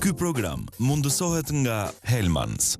Ky program mundësohet nga Hellmann's.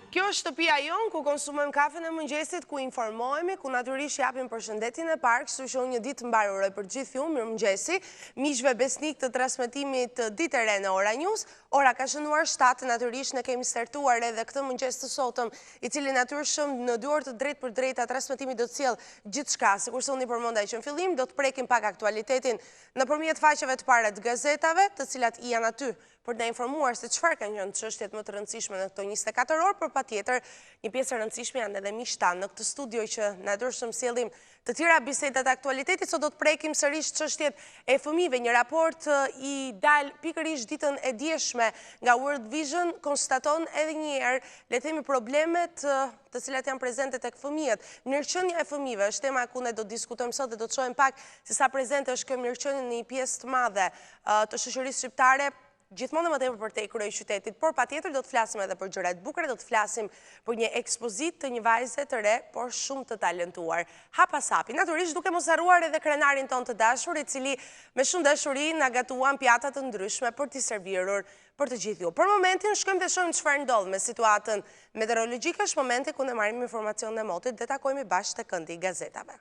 Kjo është shtëpia jonë ku konsumojmë kafen e mëngjesit, ku informohemi, ku natyrisht japim përshëndetjen e parë, kështu që unë një ditë të mbarë uroj për gjithë ju, mirëmëngjesi, miqve besnikë të transmetimit Ditë e Re në Ora News. Ora ka shënuar 7, natyrisht ne kemi startuar edhe këtë mëngjes të sotëm, i cili natyrshëm në dy orë të drejtpërdrejta transmetimi do të sjellë gjithçka. Sikurse unë i përmenda që në fillim, do të prekim pak aktualitetin nëpërmjet faqeve të para të gazetave, të cilat janë aty për të na informuar se çfarë kanë qenë çështjet më të rëndësishme në këto 24 orë, por patjetër një pjesë e rëndësishme janë edhe miqtë tanë në këtë studio që natyrshëm sjellim të tjera biseda të aktualitetit, sot do të prekim sërish çështjet e fëmijëve. Një raport i dalë pikërisht ditën e djeshme nga World Vision konstaton edhe një herë, le të themi problemet të cilat janë prezente tek fëmijët. Mirëqenia e fëmijëve është tema ku ne do të diskutojmë sot dhe do të shohim pak se sa prezente është kjo mirëqenie në një pjesë të madhe të shoqërisë shqiptare, gjithmonë më tepër përtej kryeqytetit, por patjetër do të flasim edhe për gjëra të bukura, do të flasim për një ekspozitë të një vajze të re, por shumë të talentuar. Hap pas hapi, natyrisht duke mos harruar edhe krenarin tonë të dashur, i cili me shumë dashuri na gatuan pjata të ndryshme për t'i servirur për të gjithë ju. Për momentin, shkojmë dhe shohim çfarë ndodh me situatën meteorologjike, është momenti ku ne marrim informacionin e motit dhe takohemi bashkë te këndi i gazetave.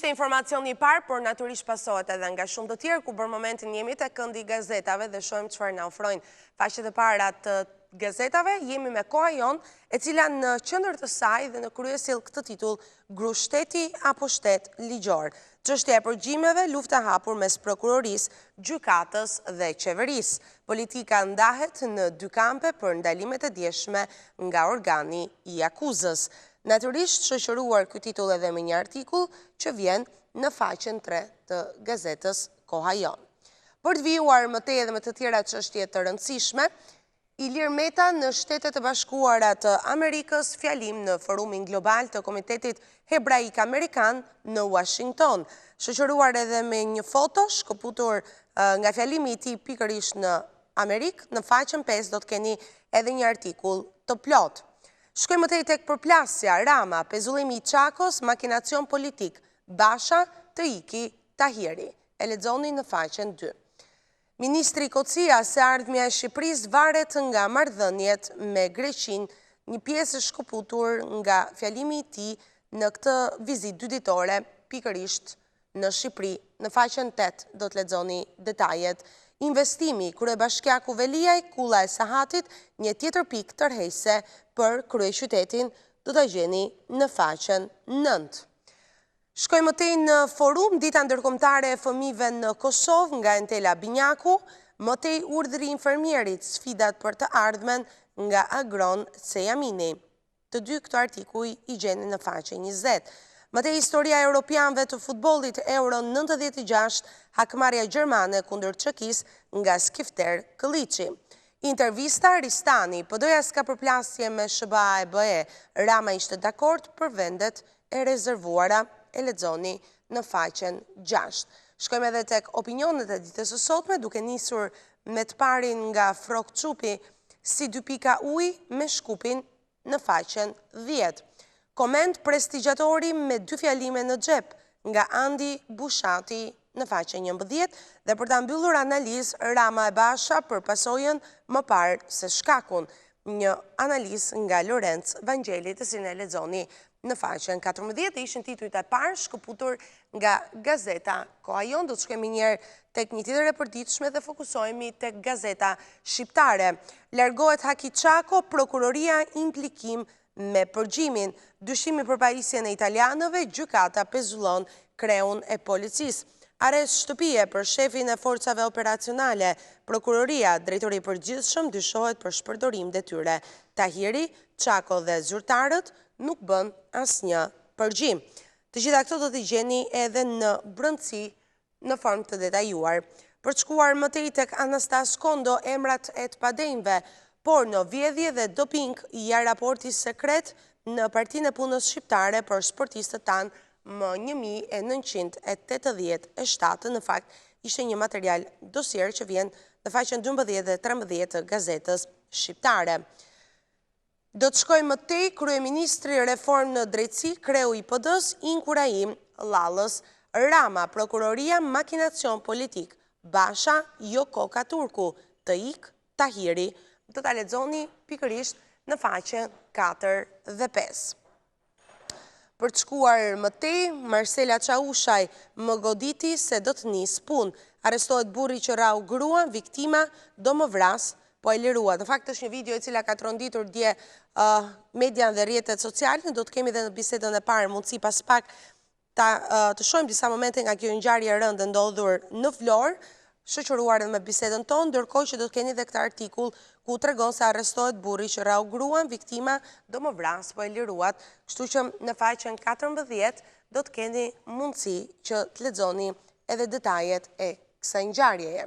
Ky ishte informacioni i parë, por natyrisht pasohet edhe nga shumë të tjerë, ku për momentin jemi te këndi i gazetave dhe shohim çfarë na ofrojnë faqet e para të gazetave. Jemi me Koha Jonë, e cila në qendër të saj dhe në krye sjell këtë titull Grusht shteti apo shtet ligjor. Çështja e përgjimeve, luftë e hapur mes prokurorisë, gjykatës dhe qeverisë. Politika ndahet në dy kampe për ndalimet e djeshme nga organi i akuzës. Natyrisht shoqëruar ky titull edhe me një artikull që vjen në faqen 3 të gazetës Koha Jonë. Për të vijuar më tej edhe me të tjera çështje të rëndësishme, Ilir Meta në Shtetet e Bashkuara të Amerikës fjalim në Forumin Global të Komitetit Hebraik Amerikan në Washington, shoqëruar edhe me një foto shkëputur nga fjalimi i tij pikërisht në Amerikë, në faqen 5 do të keni edhe një artikull të plotë. Shkojmë më tej tek përplasja, Rama, pezullimi i Çakos, makinacion politik, Basha, të iki Tahiri. E lexoni në faqen 2. Ministri Kotzias, e ardhmja e Shqipërisë varet nga marrëdhëniet me Greqinë, një pjesë e shkëputur nga fjalimi i tij në këtë vizitë dyditore pikërisht në Shqipëri. Në faqen 8 do të lexoni detajet. Investimi, kryebashkiaku Veliaj, Kulla e Sahatit, një tjetër pikë tërheqëse për kryeqytetin, do ta gjeni në faqen 9. Shkojmë më tej në forum, Dita Ndërkombëtare e Fëmijëve në Kosovë nga Entela Binjaku, më tej urdhri i infermierit, sfidat për të ardhmen nga Agron Sejamini. Të dy këto artikuj i gjeni në faqe 20. Më tej historia e europianëve të futbollit Euro 96, hakmarrja gjermane kundër Çekisë nga Skifter Këlliçi. Intervista Ristani, PD-ja s'ka përplasje me SHBA e BE, Rama ishte dakord për vendet e rezervuara, e lexoni në faqen 6. Shkojmë edhe tek opinionet e ditës së sotme, duke nisur me të parin nga Frrok Çupi, si dy pika ujë me Shkupin në faqen 10. Koment prestigjatori me dy fjalime në xhep nga Andi Bushati në faqen 11 dhe për ta mbyllur analizë Rama e Basha për pasojën më parë se shkakun, një analizë nga Lorenc Vangjeli të cilën e lexoni në faqen 14 dhe ishin titujt e parë shkëputur nga gazeta Koha Jonë. Do të shkojmë njëherë tek një tjetër e përditshme dhe fokusohemi tek gazeta shqiptare. Largohet Haki Çako, prokuroria implikim me përgjimin. Dyshimi për pajisjen e italianëve, gjykata pezullon kreun e policisë. Arrest shtëpie për shefin e forcave operacionale, prokuroria, drejtori i përgjithshëm dyshohet për shpërdorim detyre. Tahiri, Çako dhe zyrtarët nuk bën asnjë përgjim. Të gjitha këto do t'i gjeni edhe në brendësi në formë të detajuar. Për të shkuar më tej tek Anastas Kondo, emrat e të padenjve, porno, vjedhje dhe doping, ja raporti sekret në Partinë e Punës Shqiptare për sportistët tanë më 1987, në fakt ishte një material dosier që vjen në faqen 12 dhe 13 të gazetës shqiptare. Do të shkojmë më tej, Kryeministri reformë në drejtësi, kreu i PD-së, inkurajim Llallës, Rama, prokuroria makinacion politik, Basha, jo koka turku, të ikë Tahiri, do ta lexoni pikërisht në faqen 4 dhe 5. Për të shkuar më tej, Marsela Çaushaj më goditi se do të nis punë. Arrestohet burri që rrahu gruan, viktima do më vrasë, po e liruat. Në fakt është një video e cila ka tronditur dje median dhe rrjetet sociale, do të kemi dhe në bisedën e parë mundësi pas pak ta të shohim disa momente nga kjo ngjarje e rëndë e ndodhur në Vlorë, shoqëruar edhe me bisedën tonë, ndërkohë që do të keni dhe këtë artikull ku tregon se arrestohet burri që rrahu gruan, viktima do më vrasë, po e liruat, kështu që në faqen 14 do të keni mundësi që të lexoni edhe detajet e kësaj ngjarjeje.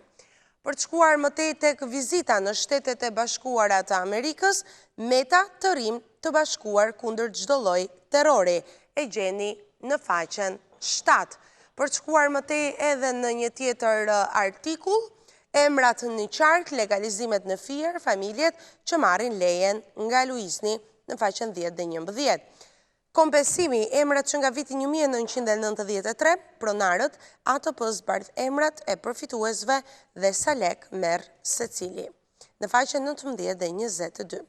Për të shkuar më tej tek vizita në Shtetet e Bashkuara të Amerikës, Meta të rrimë të bashkuar kundër çdo lloj terrori, e gjeni në faqen 7. Për të shkuar më tej edhe në një tjetër artikull, emrat në qark, legalizimet në Fier, familjet që marrin lejen nga Luizni në faqen 10 dhe 11. Kompensimi, emrat që nga viti 1993, pronarët, ATP zbardh emrat e përfituesve dhe sa lek merr secili. Në faqen 19 dhe 22.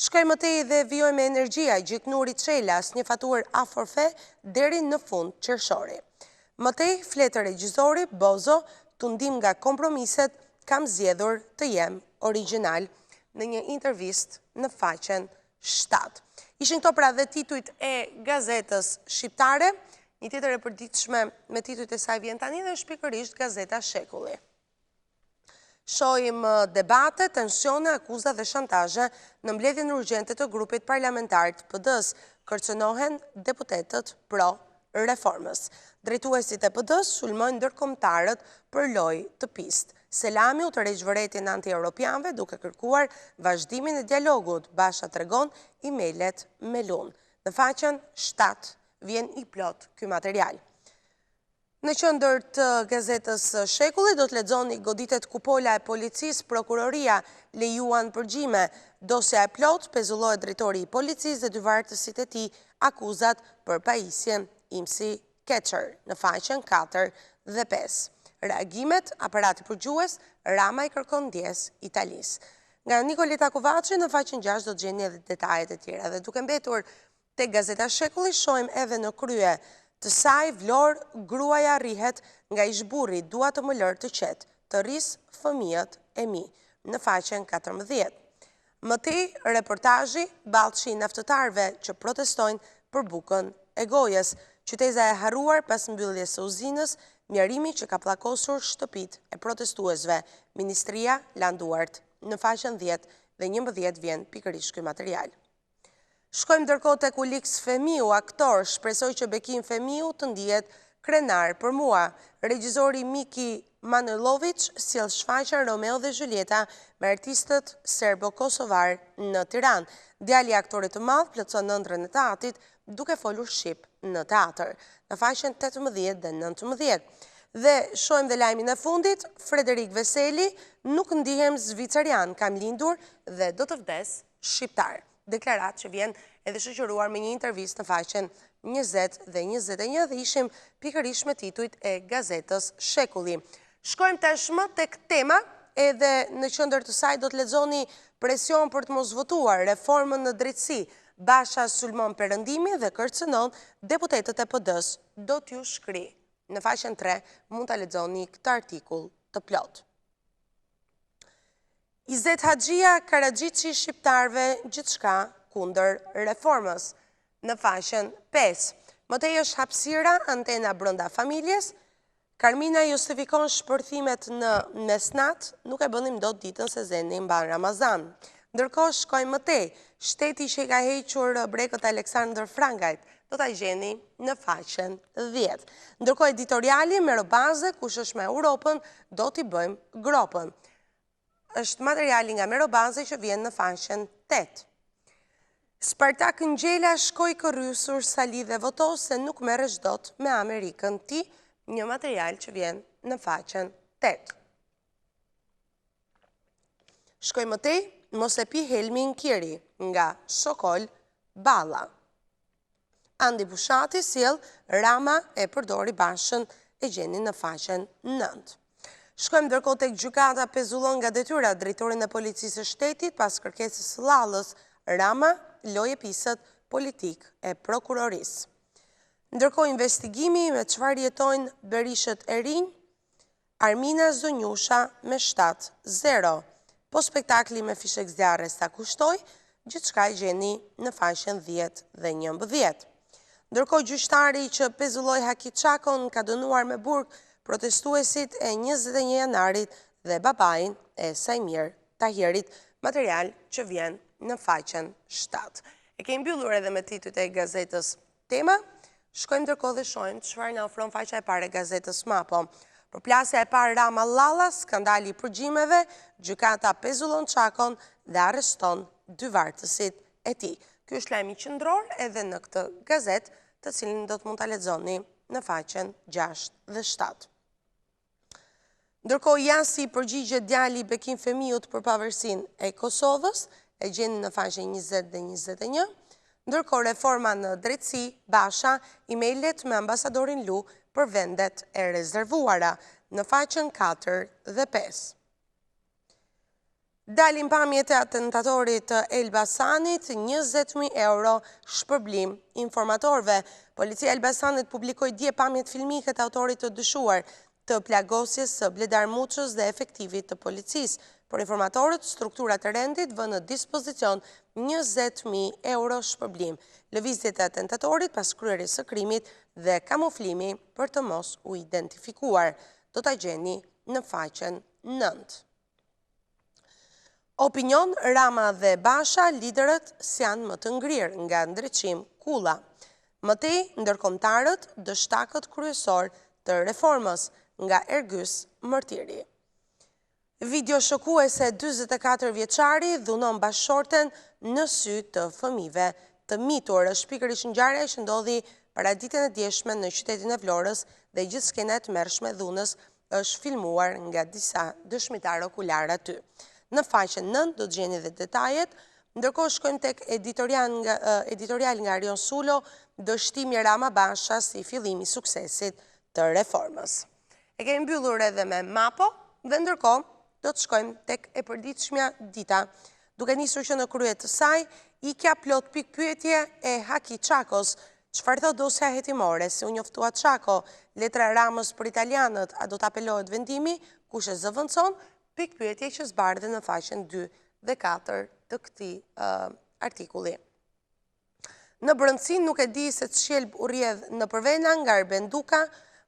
Shkojmë më tej dhe vijojmë me energjia, Gjiknuri Çela, asnjë faturë aforfe deri në fund qershori. Më tej flet regjizori Bozo, tundim nga kompromiset, kam zgjedhur të jem origjinal në një intervistë në faqen 7. Ishin këto pra dhe titujt e gazetës shqiptare, një tjetër e përditshme me titujt e saj vjen tani dhe është pikërisht gazeta Shekulli. Shohim debate, tensione, akuza dhe shantazhe në mbledhjen urgjente të grupit parlamentar të PD-së, kërcënohen deputetët pro reformës. Drejtuesit e PD-së sulmojnë ndërkombëtarët për lojë të pistë. Selami u tërheq vërejtjen anti-europianëve duke kërkuar vazhdimin e dialogut, Basha tregon e-mailet me Lunë. Në faqen 7 vjen i plotë ky material. Në qendër të gazetës Shekulli do të lexoni goditet kupola e policisë, prokuroria lejuan përgjime, dosja e plotë, pezullohet drejtori i policisë dhe dy vartësit e tij akuzat për pajisjen IMSI Catcher në faqen 4 dhe 5. Reagimet, aparati përgjues, Rama i kërkon ndjesë Italisë. Nga Nikoleta Kovaçi në faqen 6 do të gjeni edhe detajet e tjera dhe duke mbetur Tek gazeta Shekulli shohim edhe në krye të saj Vlorë gruaja rrihet nga ish-burri dua të më lërë të qetë, të rris fëmijët e mi, në faqen 14. Më tej reportazhi Ballshi i naftëtarëve që protestojnë për bukën e gojës, qyteza e harruar pas mbylljes së uzinës, mjerimi që ka pllakosur shtëpitë e protestuesve, ministria lan duart. Në faqen 10 dhe 11 vjen pikërisht ky material. Shkojmë ndërkohë tek Uliks Fehmiu, aktor, shpresoj që Bekim Fehmiu të ndihet krenar për mua. Regjizori Miki Manojlović sjell shfaqjen Romeo dhe Zhuljeta me artistët serbo-kosovarë në Tiranë. Djali i aktorit të madh plotëson ëndrrën e të atit duke folur shqip në teatër. Në faqen 18 dhe 19. Dhe shohim dhe lajmin e fundit, Frederik Veseli, nuk ndihem zvicerian, kam lindur dhe do të vdes shqiptar. Deklaratë që vjen edhe shoqëruar me një intervistë në faqen 20 dhe 21 dhe ishim pikërisht me titujt e gazetës Shekulli. Shkojmë tashmë tek tema edhe në qendër të saj do të lexoni presion për të mos votuar reformën në drejtësi. Basha sulmon perëndimin dhe kërcënon deputetët e PD-së. Do t'ju shkrij. Në faqen 3 mund ta lexoni këtë artikull të plotë. Izet Haxhia, Karaxhiçi i shqiptarëve gjithçka kundër reformës. Në faqen 5. Më tej është hapësira, antena brenda familjes. Karmina justifikon shpërthimet në mesnatë, nuk e bënim dot ditën se Zeni mban Ramazan. Ndërkohë shkojmë më tej, shteti që i ka hequr brekët Aleksandër Frangajt, do ta gjeni në faqen 10. Ndërkohë editoriali Mero Baze, kush është me Europën, do t'i bëjmë gropën. Është materiali nga Mero Baze që vjen në faqen 8. Spartak Ngjela shko i kërrysur Sali dhe voto se nuk merresh dot me Amerikën ti, një material që vjen në faqen 8. Shkojmë më tej, mos e pi helmin Kiri nga Sokol Balla. Andi Bushati sjell Rama e përdori Bashën e gjeni në faqen 9. Shkojmë ndërkohë tek gjykata pezullon nga detyra drejtorin e policisë së shtetit pas kërkesës së Llallës, Rama lojë e pisët politikë e prokurorisë. Ndërkohë investigimi me çfarë jetojnë Berishët e rinj, Armina zonjusha me 7, 0. Po spektakli me fishekzjarre sa kushtoi, gjithçka e gjeni në faqen 10 dhe 11. Ndërkohë gjyqtari që pezulloi Haki Çakon ka dënuar me burg protestuesit e 21 janarit dhe babain e Saimir Tahirit, material që vjen në faqen 7. E kemi mbyllur edhe me titujt e gazetës Tema, shkojmë ndërkohë dhe shohim çfarë na ofron faqja e parë e gazetës Mapo. Përplasja e parë Rama Llalla, skandali i përgjimeve, gjykata pezullon Çakon dhe arreston dy vartësit e tij. Ky është lajmi qendror edhe në këtë gazetë, të cilin do të mund ta lexoni në faqen 6 dhe 7. Ndërkohë ja si përgjigjet djali i Bekim Fehmiut për pavarësinë e Kosovës, e gjeni në faqen 20 dhe 21. Ndërkohë reforma në drejtësi, Basha, e-mailet me ambasadorin Lu për vendet e rezervuara, në faqen 4 dhe 5. Dalin pamjet e atentatorit të Elbasanit, 20.000 euro shpërblim informatorëve. Policia e Elbasanit publikoi dje pamjet filmike të autorit të dyshuar të plagosjes së Bledar Muçës dhe efektivit të policisë. Për informatorët, strukturat e rendit vënë në dispozicion 20.000 euro shpërblim. Lëvizjet e atentatorit pas kryerjes së krimit dhe kamuflimi për të mos u identifikuar. Do ta gjeni në faqen 9. Opinion, Rama dhe Basha, liderët s'janë më të ngrirë nga Ndriçim Kulla. Më tej, ndërkombëtarët, dështakët kryesorë të reformës, nga Ergys Mërtiri. Video shokuese 44 vjeçari dhunon bashkëshorten në sy të fëmijëve të mitur. Është pikërisht ngjarja që ndodhi paraditen e djeshme në qytetin e Vlorës dhe gjithë skena e tmerrshme e dhunës është filmuar nga disa dëshmitarë okularë aty. Në faqen 9 do të gjeni dhe detajet, ndërkohë shkojmë tek editorial nga, editorial nga Arion Sulo, dështimi Rama Basha si fillimi i suksesit të reformës. E kemi mbyllur edhe me Mapo dhe ndërkohë do të shkojmë tek e përditshmja Dita. Duke nisur që në krye të saj, ikja plot pikëpyetje e Haki Çakos, Çfarë thotë dosja hetimore, si u njoftua Çako, letra e Ramës për italianët, a do të apelohet vendimi, kush e zëvendëson, pikëpyetje që zbardhen në faqen 2 dhe 4 të këtij artikulli. Në brendësi nuk e di se ç'qelb u rrjedh nëpër vena nga Arben Duka,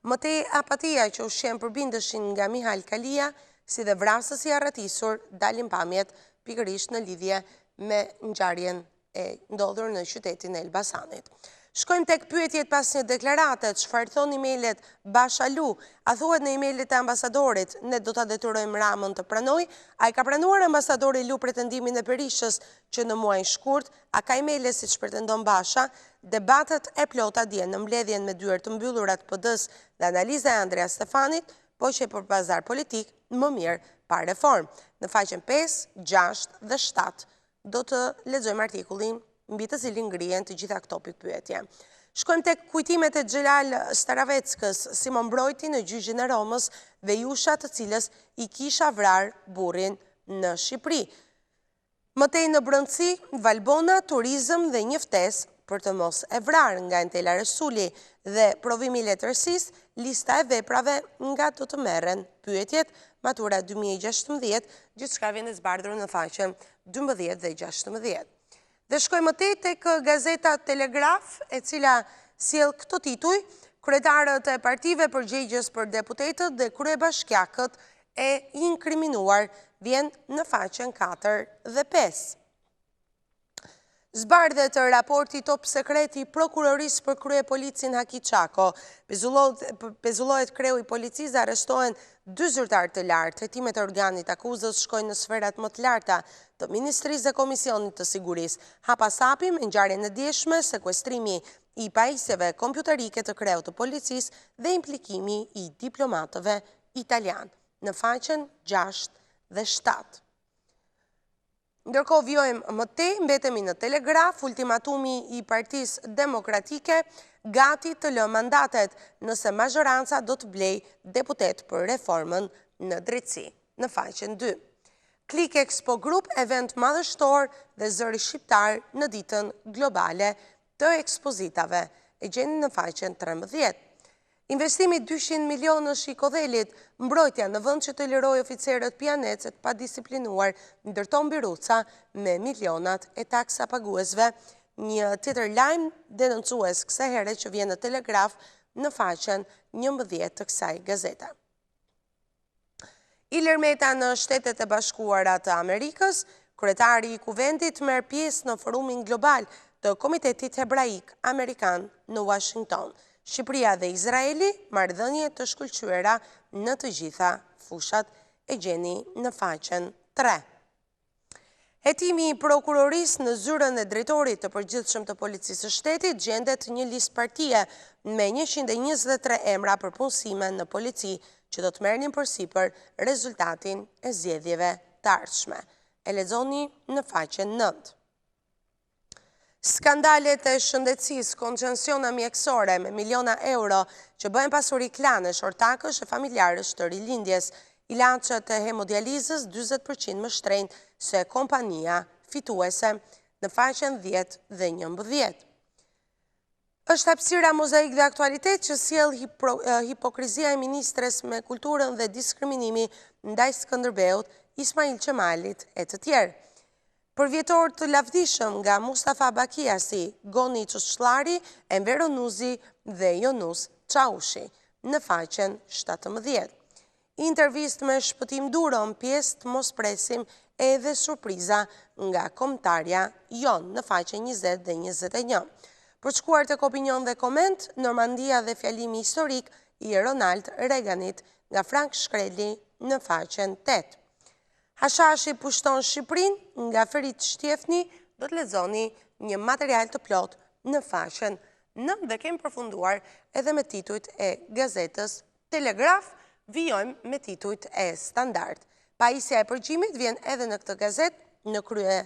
më tej apatia që ushqen përbindëshin nga Mihal Kalia, si dhe vrasësi i arratisur dalin pamjet pikërisht në lidhje me ngjarjen e ndodhur në qytetin e Elbasanit. Shkojmë tek pyetjet pas një deklarate, çfarë thonë emailet Basha Lu, a thuhet në emailet e ambasadorit, ne do ta detyrojmë Ramën të pranojë, a e ka pranuar ambasadori Lu pretendimin e Berishës që në muajin shkurt, a ka emaile siç pretendon Basha, debatet e plota dje në mbledhjen me dyer të mbyllura të PD-së dhe analiza e Andrea Stefanit, po qe për pazar politik, më mirë pa reformë. Në faqen 5, 6 dhe 7 do të lexojmë artikullin mbi të cilin ngrihen të gjitha këto pikëpyetje. Shkojmë tek kujtimet e Xhelal Staraveckës, si më mbrojti në gjyqin e Romës vejusha të cilës i kisha vrarë burrin në Shqipëri. Më tej në brendësi, Valbona, turizëm dhe një ftesë për të mos e vrarë nga Entela Resuli dhe provimi i letërsisë, lista e veprave nga do të merren pyetjet, matura 2016, gjithçka vjen e zbardhur në faqen 12 dhe 16. Dhe shkojmë më tej tek gazeta Telegraf, e cila sjell këto tituj, kryetarët e partive përgjegjës për deputetët dhe kryebashkiakët e inkriminuar vjen në faqen 4 dhe 5. Zbardhet raporti top sekret i prokurorisë për kryepolicin Haki Çako. Pezullohet kreu i policisë dhe arrestohen dy zyrtarë të lartë. Hetimet e organit të akuzës shkojnë në sferat më të larta të Ministrisë dhe Komisionit të Sigurisë. Hap pas hapi me ngjarjen e djeshme, sekuestrimi i pajisjeve kompjuterike të kreut të policisë dhe implikimi i diplomatëve italianë. Në faqen 6 dhe 7. Ndërkohë vijojmë më tej, mbetemi në Telegraf, ultimatumi i Partisë Demokratike, gati të lë mandatet, nëse mazhoranca do të blejë deputetë për reformën në drejtësi, në faqen 2. Klik Expo Group, event madhështor dhe zëri shqiptar në ditën globale të ekspozitave, e gjeni në faqen 13. Investimi 200 milionësh i Kodhelit, mbrojtja në vend që të lirojë oficerët pijanecë e të padisiplinuar, ndërton biruca me milionat e taksapaguesve. Një tjetër lajm denoncues kësaj here që vjen në Telegraf në faqen 11 të kësaj gazete. Ilir Meta në Shtetet e Bashkuara të Amerikës, kryetari i Kuvendit merr pjesë në forumin global të Komitetit Hebraik Amerikan në Washington. Shqipëria dhe Izraeli, marrëdhënie të shkëlqyera në të gjitha fushat e gjeni në faqen 3. Hetimi i prokurorisë në zyrën e drejtorit të përgjithshëm të Policisë së Shtetit gjendet një listë partie me 123 emra për punësime në polici që do të merrnin përsipër rezultatin e zgjedhjeve të ardhshme. E lexoni në faqen 9. Skandalet e shëndetësisë, koncesione mjekësore me miliona euro që bëhen pasuri klanesh, ortakësh e familjarësh të rilindjes. Ilaçet e hemodializës 40% më shtrenjtë se kompania fituese në faqen 10 dhe 11. Është hapësira Mozaik dhe Aktualitet që sjell hipokrizia e ministres me kulturën dhe diskriminimi ndaj Skënderbeut, Ismail Qemalit e të tjerë. Përvjetor të lavdishëm nga Mustafa Bakiasi, Goni Çoçllari, Enver Onuzi dhe Jonuz Çaushi, në faqen 17. Intervistë me Shpëtim Duron, pjesë të mos presim edhe surpriza nga kombëtarja jonë, në faqen 20 dhe 21. Për të shkuar tek opinion dhe koment, Normandia dhe fjalimi historik i Ronald Reaganit nga Frank Shkreli në faqen 8. Hashashi pushton Shqipërinë nga Ferit Shtjefni do të lexoni një material të plotë në faqen 9 dhe kemi përfunduar edhe me titujt e gazetës Telegraf, vijojmë me titujt e Standard. Pajisja e përgjimit vjen edhe në këtë gazetë, në krye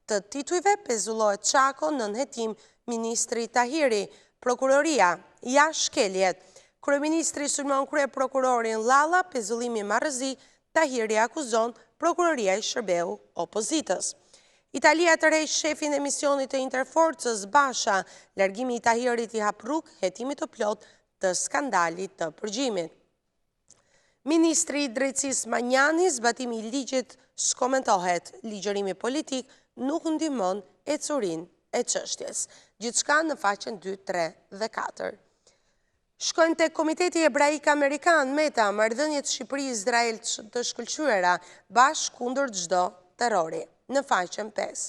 të titujve, pezullohet Çako nën hetim ministri Tahiri, prokuroria, ja shkeljet. Kryeministri sulmon kryeprokurorin Llalla, pezullimi marrëzi, Tahiri akuzon, prokuroria i shërbeu opozitës. Italia tërheq shefin e misionit të Interforcës, Basha, largimi i Tahirit i hap rrugë hetimit të plotë të skandalit të përgjimit. Ministri i Drejtësisë Manjani, zbatimi i ligjit s'komentohet, ligjërimi politik nuk ndihmon ecurinë e çështjes. Gjithçka në faqen 2, 3 dhe 4. Shkojmë tek Komiteti Hebraik Amerikan, Meta, marrëdhëniet Shqipëri-Izrael të shkëlqyera, bashkë kundër çdo terrori. Në faqen 5.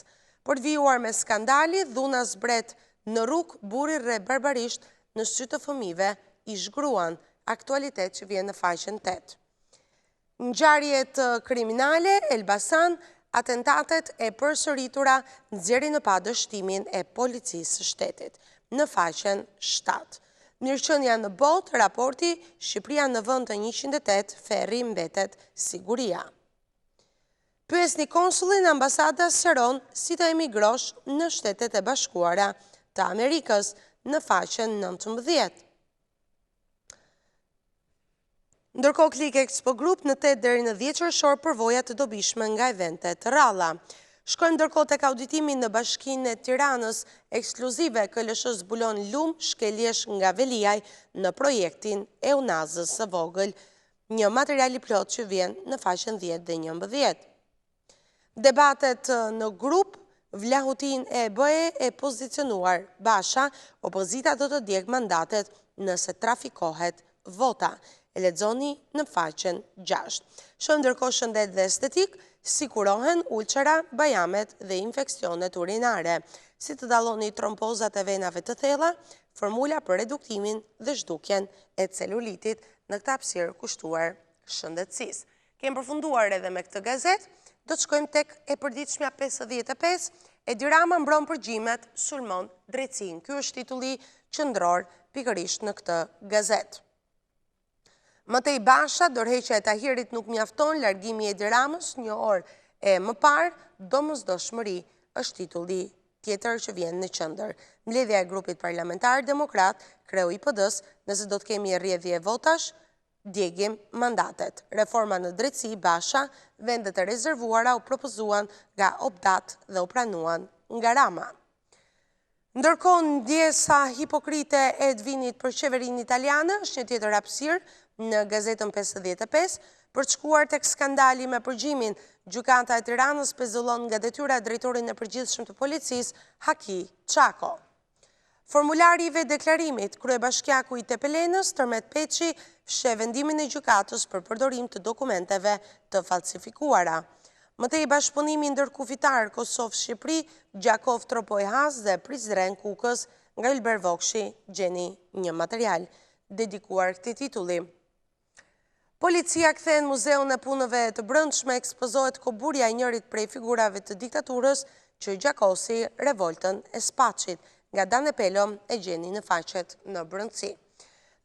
Për të vijuar me skandali, dhuna zbret në rrugë, burri rreh barbarisht në sy të fëmijëve ish-gruan, aktualitet që vjen në faqen 8. Ngjarjet kriminale, Elbasan, atentatet e përsëritura nxjerrin në pah dështimin e policisë së shtetit, në faqen 7. Mirëqenia në botë, raporti, Shqipëria në vend të 108, ferri mbetet siguria. Pyesni konsullin, ambasada sqaron si të emigrosh në Shtetet e Bashkuara të Amerikës, në faqen 19. Ndërkohë Klik Expo Group në 8 deri në 10 qershor përvoja të dobishme nga evente të rralla. Shkojmë ndërkohë tek auditimi në Bashkinë e Tiranës, ekskluzive KLSH zbulon lumë shkeljesh nga Veliaj në projektin e Unazës së Vogël. Një material i plotë që vjen në faqen 10 dhe 11. Debatet në grup, Vlahutin e BE e pozicionuar Basha, opozita do të djegë mandatet nëse trafikohet vota. E lexoni në faqen 6. Shohim ndërkohë shëndet dhe estetikë, si kurohen ulçera, bajamet dhe infeksionet urinare. Si të dalloni trombozat e venave të thella, formula për reduktimin dhe zhdukjen e celulitit në këtë hapësirë kushtuar shëndetësisë. Kemi përfunduar edhe me këtë gazetë, do të shkojmë tek e përditshmja 55, Edi Rama mbron përgjimet, sulmon drejtësinë. Ky është titulli qendror pikërisht në këtë gazetë. Më tej Basha, dorëheqja e Tahirit nuk mjafton, largimi i Edi Ramës një orë e më parë, domosdoshmëri është titulli tjetër që vjen në qendër. Mbledhja e grupit parlamentar demokrat, kreu i PD-së, nëse do të kemi rrjedhje votash, djegim mandatet. Reforma në drejtësi, Basha, vendet e rezervuara u propozuan nga OPDAT dhe u pranuan nga Rama. Ndërkohë, ndjesa hipokrite e Edvinit për qeverinë italiane është një tjetër hapësirë në gazetën 55, për të shkuar tek skandali me përgjimin, Gjykata e Tiranës pezullon nga detyra drejtorin e përgjithshëm të policisë, Haki Çako. Formulari i vetëdeklarimit, kryebashkiaku i Tepelenës, Tërmet Peçi, fsheh vendimin e gjykatës për përdorim të dokumenteve të falsifikuara. Më tej bashkëpunimi ndërkufitar Kosovë-Shqipëri, Gjakovë Tropojë Has dhe Prizren Kukës nga Ylber Vokshi gjeni një material dedikuar këtij titulli. Policia kthen muzeun e punëve të brendshme ekspozohet koburja e njërit prej figurave të diktaturës që gjakosi revoltën e Spaçit. Nga Dane Pelo e gjeni në faqet në brendësi.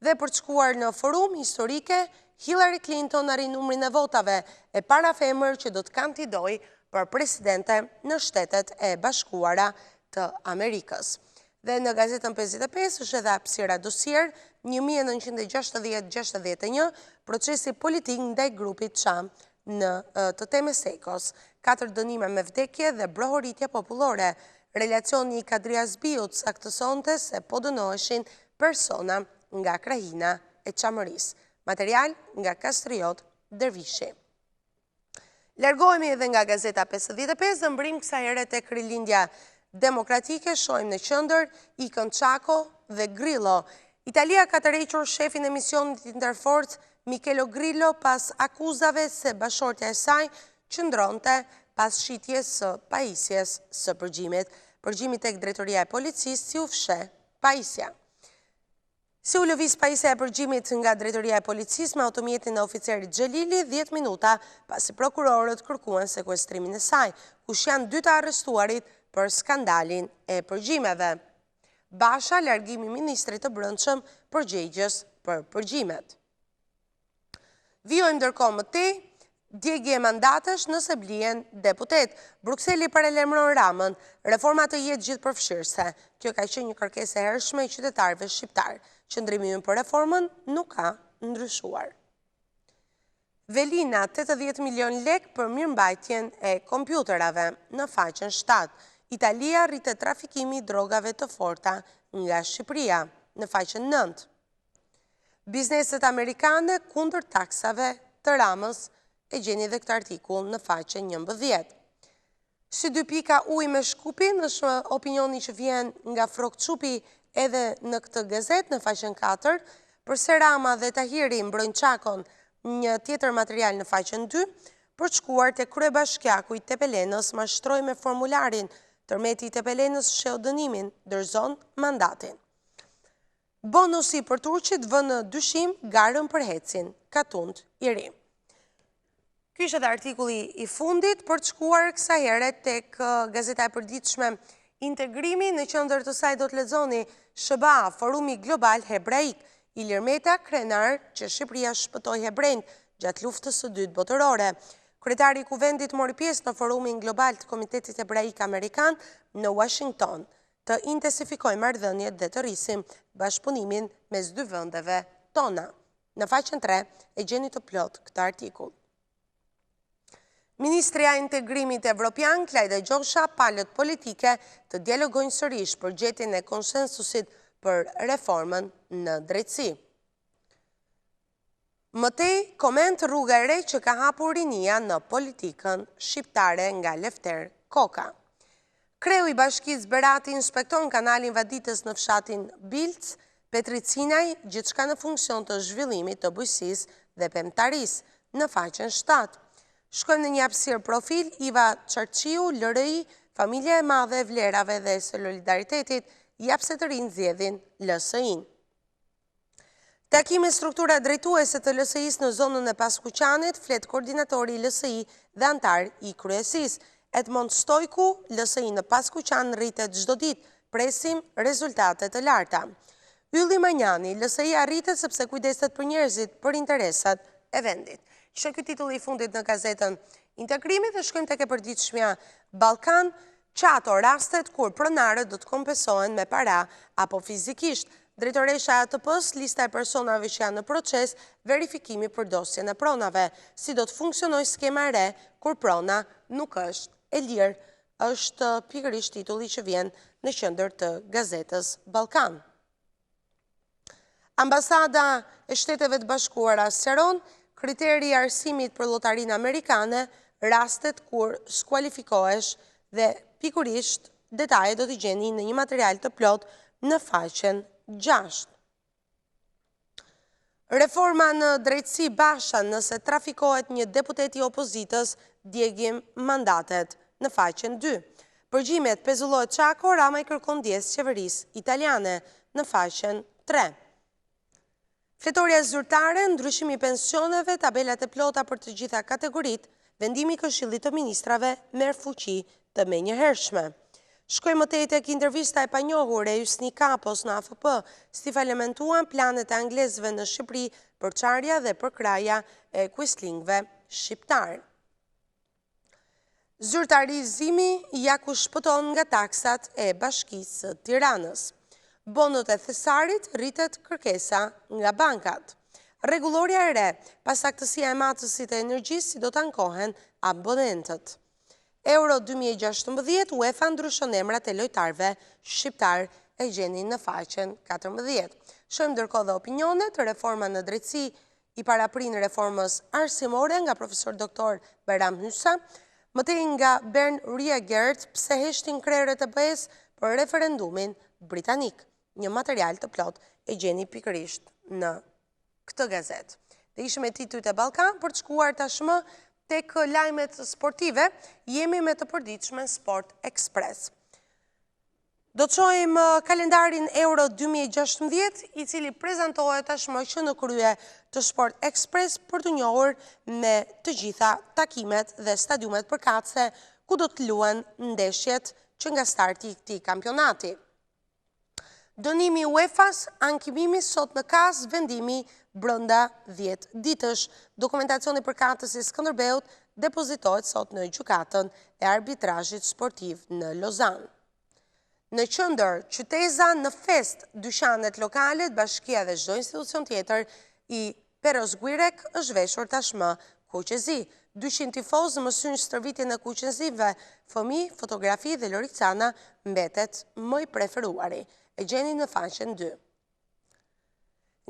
Dhe për të shkuar në forum historike, Hillary Clinton arrin numrin e votave, e para femër që do të kandidojë për presidente në Shtetet e Bashkuara të Amerikës. Dhe në gazetën 55 është edhe hapësira dosier 1960-61, procesi politik ndaj grupit Çam në të Teme Sejkos. Katër dënime me vdekje dhe brohoritje popullore. Relacioni i Kadri Hazbiut saktësonte se po dënoheshin persona nga krahina e Çamërisë. Material nga Kastriot Dervishi. Largohemi edhe nga Gazeta 55 dhe mbërrijmë kësaj here tek Rilindja Demokratike, shohim në qendër, ikën Çako dhe Grillo. Italia ka tërhequr shefin e misionit Interforce, Michele Grillo, pas akuzave se bashkëshortja e saj qëndronte pas shitjes së pajisjes së përgjimit. Përgjimi tek drejtoria e policisë si u fsheh pajisja. Si u lëviz pajisja e përgjimit nga drejtoria e policisë me automjetin e oficerit Xhelili, 10 minuta pasi prokurorët kërkuan sekuestrimin e saj, kush janë dy të arrestuarit për skandalin e përgjimeve. Basha, largimi i ministrit të Brendshëm përgjegjës për përgjimet. Vijojmë ndërkohë më tej, djegie mandatesh nëse blihen deputetë. Brukseli paralajmëron Ramën, reforma të jetë gjithëpërfshirëse. Kjo ka qenë një kërkesë e hershme e qytetarëve shqiptarë. Qëndrimi ynë për reformën nuk ka ndryshuar. Velina, 80 milion lekë për mirëmbajtjen e kompjuterave, në faqen 7. Italia rritet trafikimi i drogave të forta nga Shqipëria, në faqen 9. Bizneset amerikane kundër taksave të Ramës e gjeni dhe këtë artikull në faqen 11. Si dy pika ujë me Shkupin është opinioni që vjen nga Frrok Çupi edhe në këtë gazetë në faqen 4, përse Rama dhe Tahiri mbrojnë Çakon një tjetër material në faqen 2, për të shkuar te kryebashkiaku i Tepelenës mashtroi me formularin, tërmeti i Tepelenës fshehu dënimin, dorëzon mandatin. Bonusi për turqit vë në dyshim garën për HEC-in, katund i ri. Ky ishte edhe artikulli i fundit për të shkuar kësaj here tek gazeta e përditshme Integrimi, në qendër të saj do të lexoni SHBA, Forumi Global Hebraik, Ilir Meta krenar që Shqipëria shpëtoi hebrenjtë gjatë luftës së dytë botërore. Kryetari i Kuvendit mori pjesë në Forumin Global të Komitetit Hebraik Amerikan në Washington. të intensifikojmë marrëdhëniet dhe të rrisim bashkëpunimin mes dy vendeve tona. Në faqen 3 e gjeni të plotë këtë artikull. Ministrja e Integrimit Evropian, Klajda Gjosha, palët politike të dialogojnë sërish për gjetjen e konsensusit për reformën në drejtësi. Më tej, koment rruga e re që ka hapur rinia në politikën shqiptare nga Lefter Koka. Kreu i Bashkisë Berat inspekton kanalin vaditës në fshatin Bilc, Petrit Sinaj, gjithçka në funksion të zhvillimit të bujqësisë dhe pemëtarisë, në faqen 7. Shkojmë në një hapësirë profil, Iva Çarçiu, LRI, familja e madhe e vlerave dhe solidaritetit, ja pse të rinjtë zgjedhin LSI-në. Takim me strukturat drejtuese të LSI-së në zonën e Paskuqanit, flet koordinatori i LSI dhe anëtar i kryesisë. Edmond Stojku, LSI në Paskuqan rritet çdo ditë, presim rezultate të larta. Ylli Manjani, LSI-ja rritet sepse kujdeset për njerëzit, për interesat e vendit. Ishte ky titulli i fundit në gazetën Integrimi dhe shkojmë tek e përditshmja Ballkan, Qato, rastet kur pronarët do të kompensohen me para apo fizikisht. Drejtoresha e ATP-së, lista e personave që janë në proces verifikimi për dosjen e pronave. Si do të funksionojë skema e re kur prona nuk është e lirë? Është pikërisht titulli që vjen në qendër të gazetës Ballkan. Ambasada e Shteteve të Bashkuara sqaron kriteri i arsimit për llotarinë amerikane, rastet kur skualifikohesh dhe pikërisht detajet do t'i gjeni në një material të plotë në faqen 6. Reforma në drejtësi Basha nëse trafikohet një deputet i opozitës djegim mandatet në faqen 2. Përgjimet pezullohet Çako, Rama i kërkon ndjesë qeverisë italiane në faqen 3. Fletorja zyrtare, ndryshimi i pensioneve, tabelat e plota për të gjitha kategoritë, vendimi i Këshillit të Ministrave merr fuqi të menjëhershme. Shkojmë më tej tek intervista e panjohur e Hysni Kapos në AFP, si falimentuan planet e anglezëve në Shqipëri, përçarja dhe përkrahja e kuislingëve shqiptarë. Zyrtarizimi ja ku shpëton nga taksat e Bashkisë së Tiranës. Bonot e thesarit, rritet kërkesa nga bankat. Rregullorja e re, pasaktësia e matësit të energjisë si do të ankohen abonentët. Euro 2016, UEFA ndryshon emrat e lojtarëve shqiptarë e gjeni në faqen 14. Shohim ndërkohë dhe opinionet, reforma në drejtësi i paraprin reformës arsimore nga profesor doktor Bajram Hysa, më tej nga Bernd Riegert, pse heshtin krerët e BE-së për referendumin britanik. Një material të plotë e gjeni pikërisht në këtë gazetë. Dhe ishim me titujt e Ballkan për të shkuar tashmë tek lajmet sportive, jemi me të përditshmen Sport Express. Do të shohim kalendarin Euro 2016, i cili prezantohet tashmë që në krye të Sport Express për t'u njohur me të gjitha takimet dhe stadiumet përkatëse ku do të luhen ndeshjet që nga starti i këtij kampionati. Dënimi i UEFA-s, ankimimi sot në KAS, vendimi brenda 10 ditësh. Dokumentacioni përkatës i Skënderbeut depozitohet sot në gjykatën e arbitrazhit sportiv në Lozanë. Në qendër, qyteza në festë, dyqanet lokalet, bashkia dhe çdo institucion tjetër i Perros-Guirec është veshur tashmë kuqezi. 200 tifozë mësyjnë stërvitjen e kuqezinjve, fëmijë, fotografi dhe Lorik Cana mbetet më i preferuari. E gjeni në faqen 2.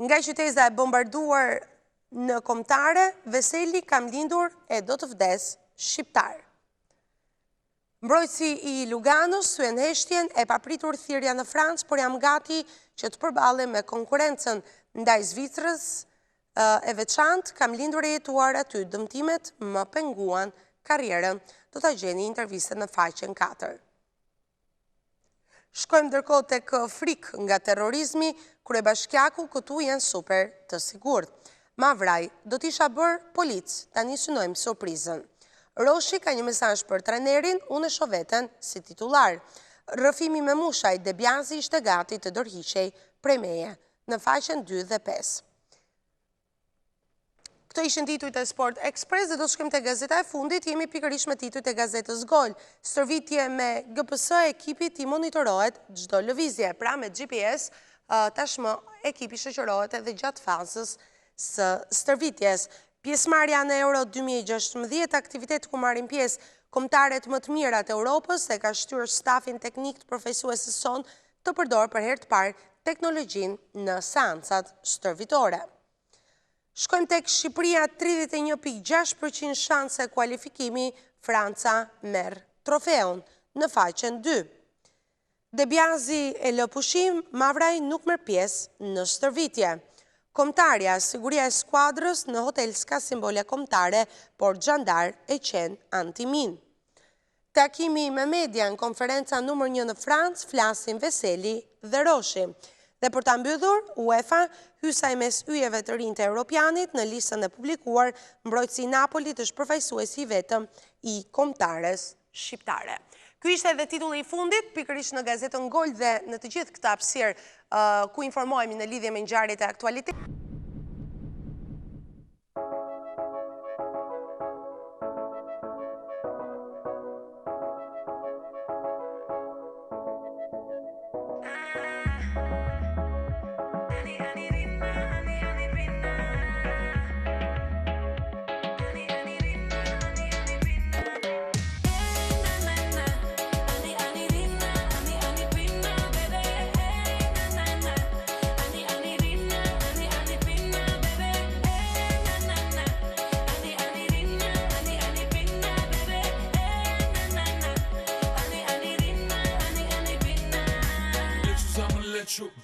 Nga qyteza e bombarduar në kombëtare, Veseli kam lindur e do të vdes shqiptar. Mbrojtësi i Luganos thyen heshtjen e papritur thirrja në Francë, por jam gati që të përballem me konkurrencën ndaj Zvicrës e veçantë, kam lindur e jetuar aty, dëmtimet më penguan karrierën. Do ta gjeni intervistën në faqen 4. Shkojmë ndërkohë tek frikë nga terrorizmi, kryebashkiaku këtu janë super të sigurt. Mavraj, do të isha bërë polic, tani synojmë surprizën. Roshi ka një mesazh për trajnerin, unë e shoh veten si titullar. Rrëfimi Memushaj, De Biazi ishte gati të dorëhiqej prej meje, në faqen 2 dhe 5. Këto ishin titujt e Sport Express dhe do të shkojmë te gazeta e fundit, jemi pikërisht me titujt e gazetës Gol. Stërvitje me GPS ekipit i monitorohet çdo lëvizje, pra me GPS tashmë ekipi shoqërohet edhe gjatë fazës së stërvitjes. Pjesëmarrja në Euro 2016, aktivitet ku marrin pjesë kombëtaret më të mira të Europës dhe ka shtyrë stafin teknik të përfaqësueses sonë të përdorë për herë të parë teknologjinë në seancat stërvitore. Shkojmë tek Shqipëria 31.6% shanse kualifikimi, Franca merr trofeun në faqen 2. De Biazi e lë pushim, Mavraj nuk merr pjesë në stërvitje. Kombëtarja, siguria e skuadrës në hotel s'ka simbole kombëtare, por xhandarë e qen antiminë. Takimi me median, konferenca numër një në Francë, flasin Veseli dhe Roshi. Dhe për ta mbyllur, UEFA, Hysaj mes yjeve të rinj të Europianit, në listën e publikuar, mbrojtësi i Napolit është përfaqësuesi i vetëm i kombëtares shqiptare. Ky ishte edhe titulli i fundit, pikërisht në gazetën Gol dhe në të gjithë këtë hapësirë ku informohemi në lidhje me ngjarjet e aktualitetit.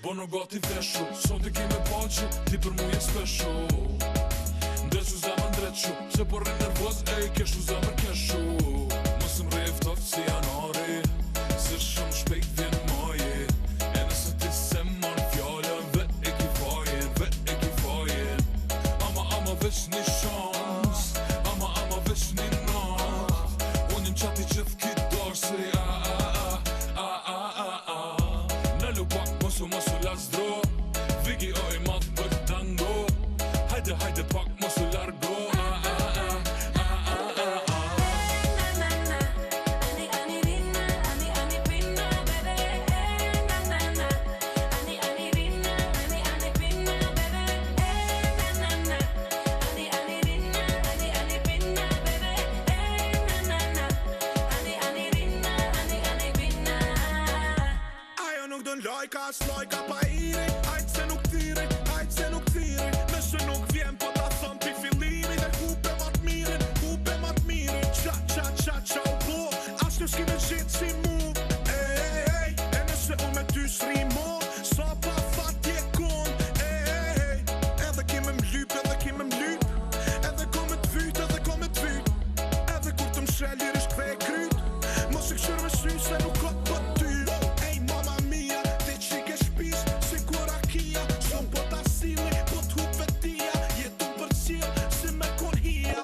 Bono gati veshu Sonte kemi paqe Ti për mu je special Ndrequ zemër ndrequ Se po rri nervoz Ej keshu zemër keshu Mos më rri ftoft si janari Se shumë shpejt vjen maji E nëse ti s'e mon fjalën Vet e ki fajin Vet e ki fajin Ama ama veç një shans Ama ama veç një nat Unë jam qati gjithë ki dorë Si a a a A a a a Nalu pak mos u mos u lazdro Vigi o i madh për tango Hajde hajde pak mos u largo A a a A a a a. lajka as lajka pa iri Ajt se nuk thiri, ajt se nuk thiri Nëse nuk vjen po ta thom pi fillimit E hupe ma t'mirin, hupe ma t'mirin Qa, qa, qa, qa u bo As nuk s'ki me gjetë si mu Ej, ej, ej, e nëse unë me ty s'ri mo Sa pa fat je kon Ej, ej, ej, edhe ke me m'lyp, edhe ke me m'lyp Edhe ko me t'vyt, edhe ko me t'vyt Edhe kur të mshel lirisht kthej kryt Mos e kqyr me sy se nuk ka për ty Ej mama mia, ti qik e shpis Sikur rakia, shumë po ta silli Po t'hup vetia, jetu përcjell Si me kon hija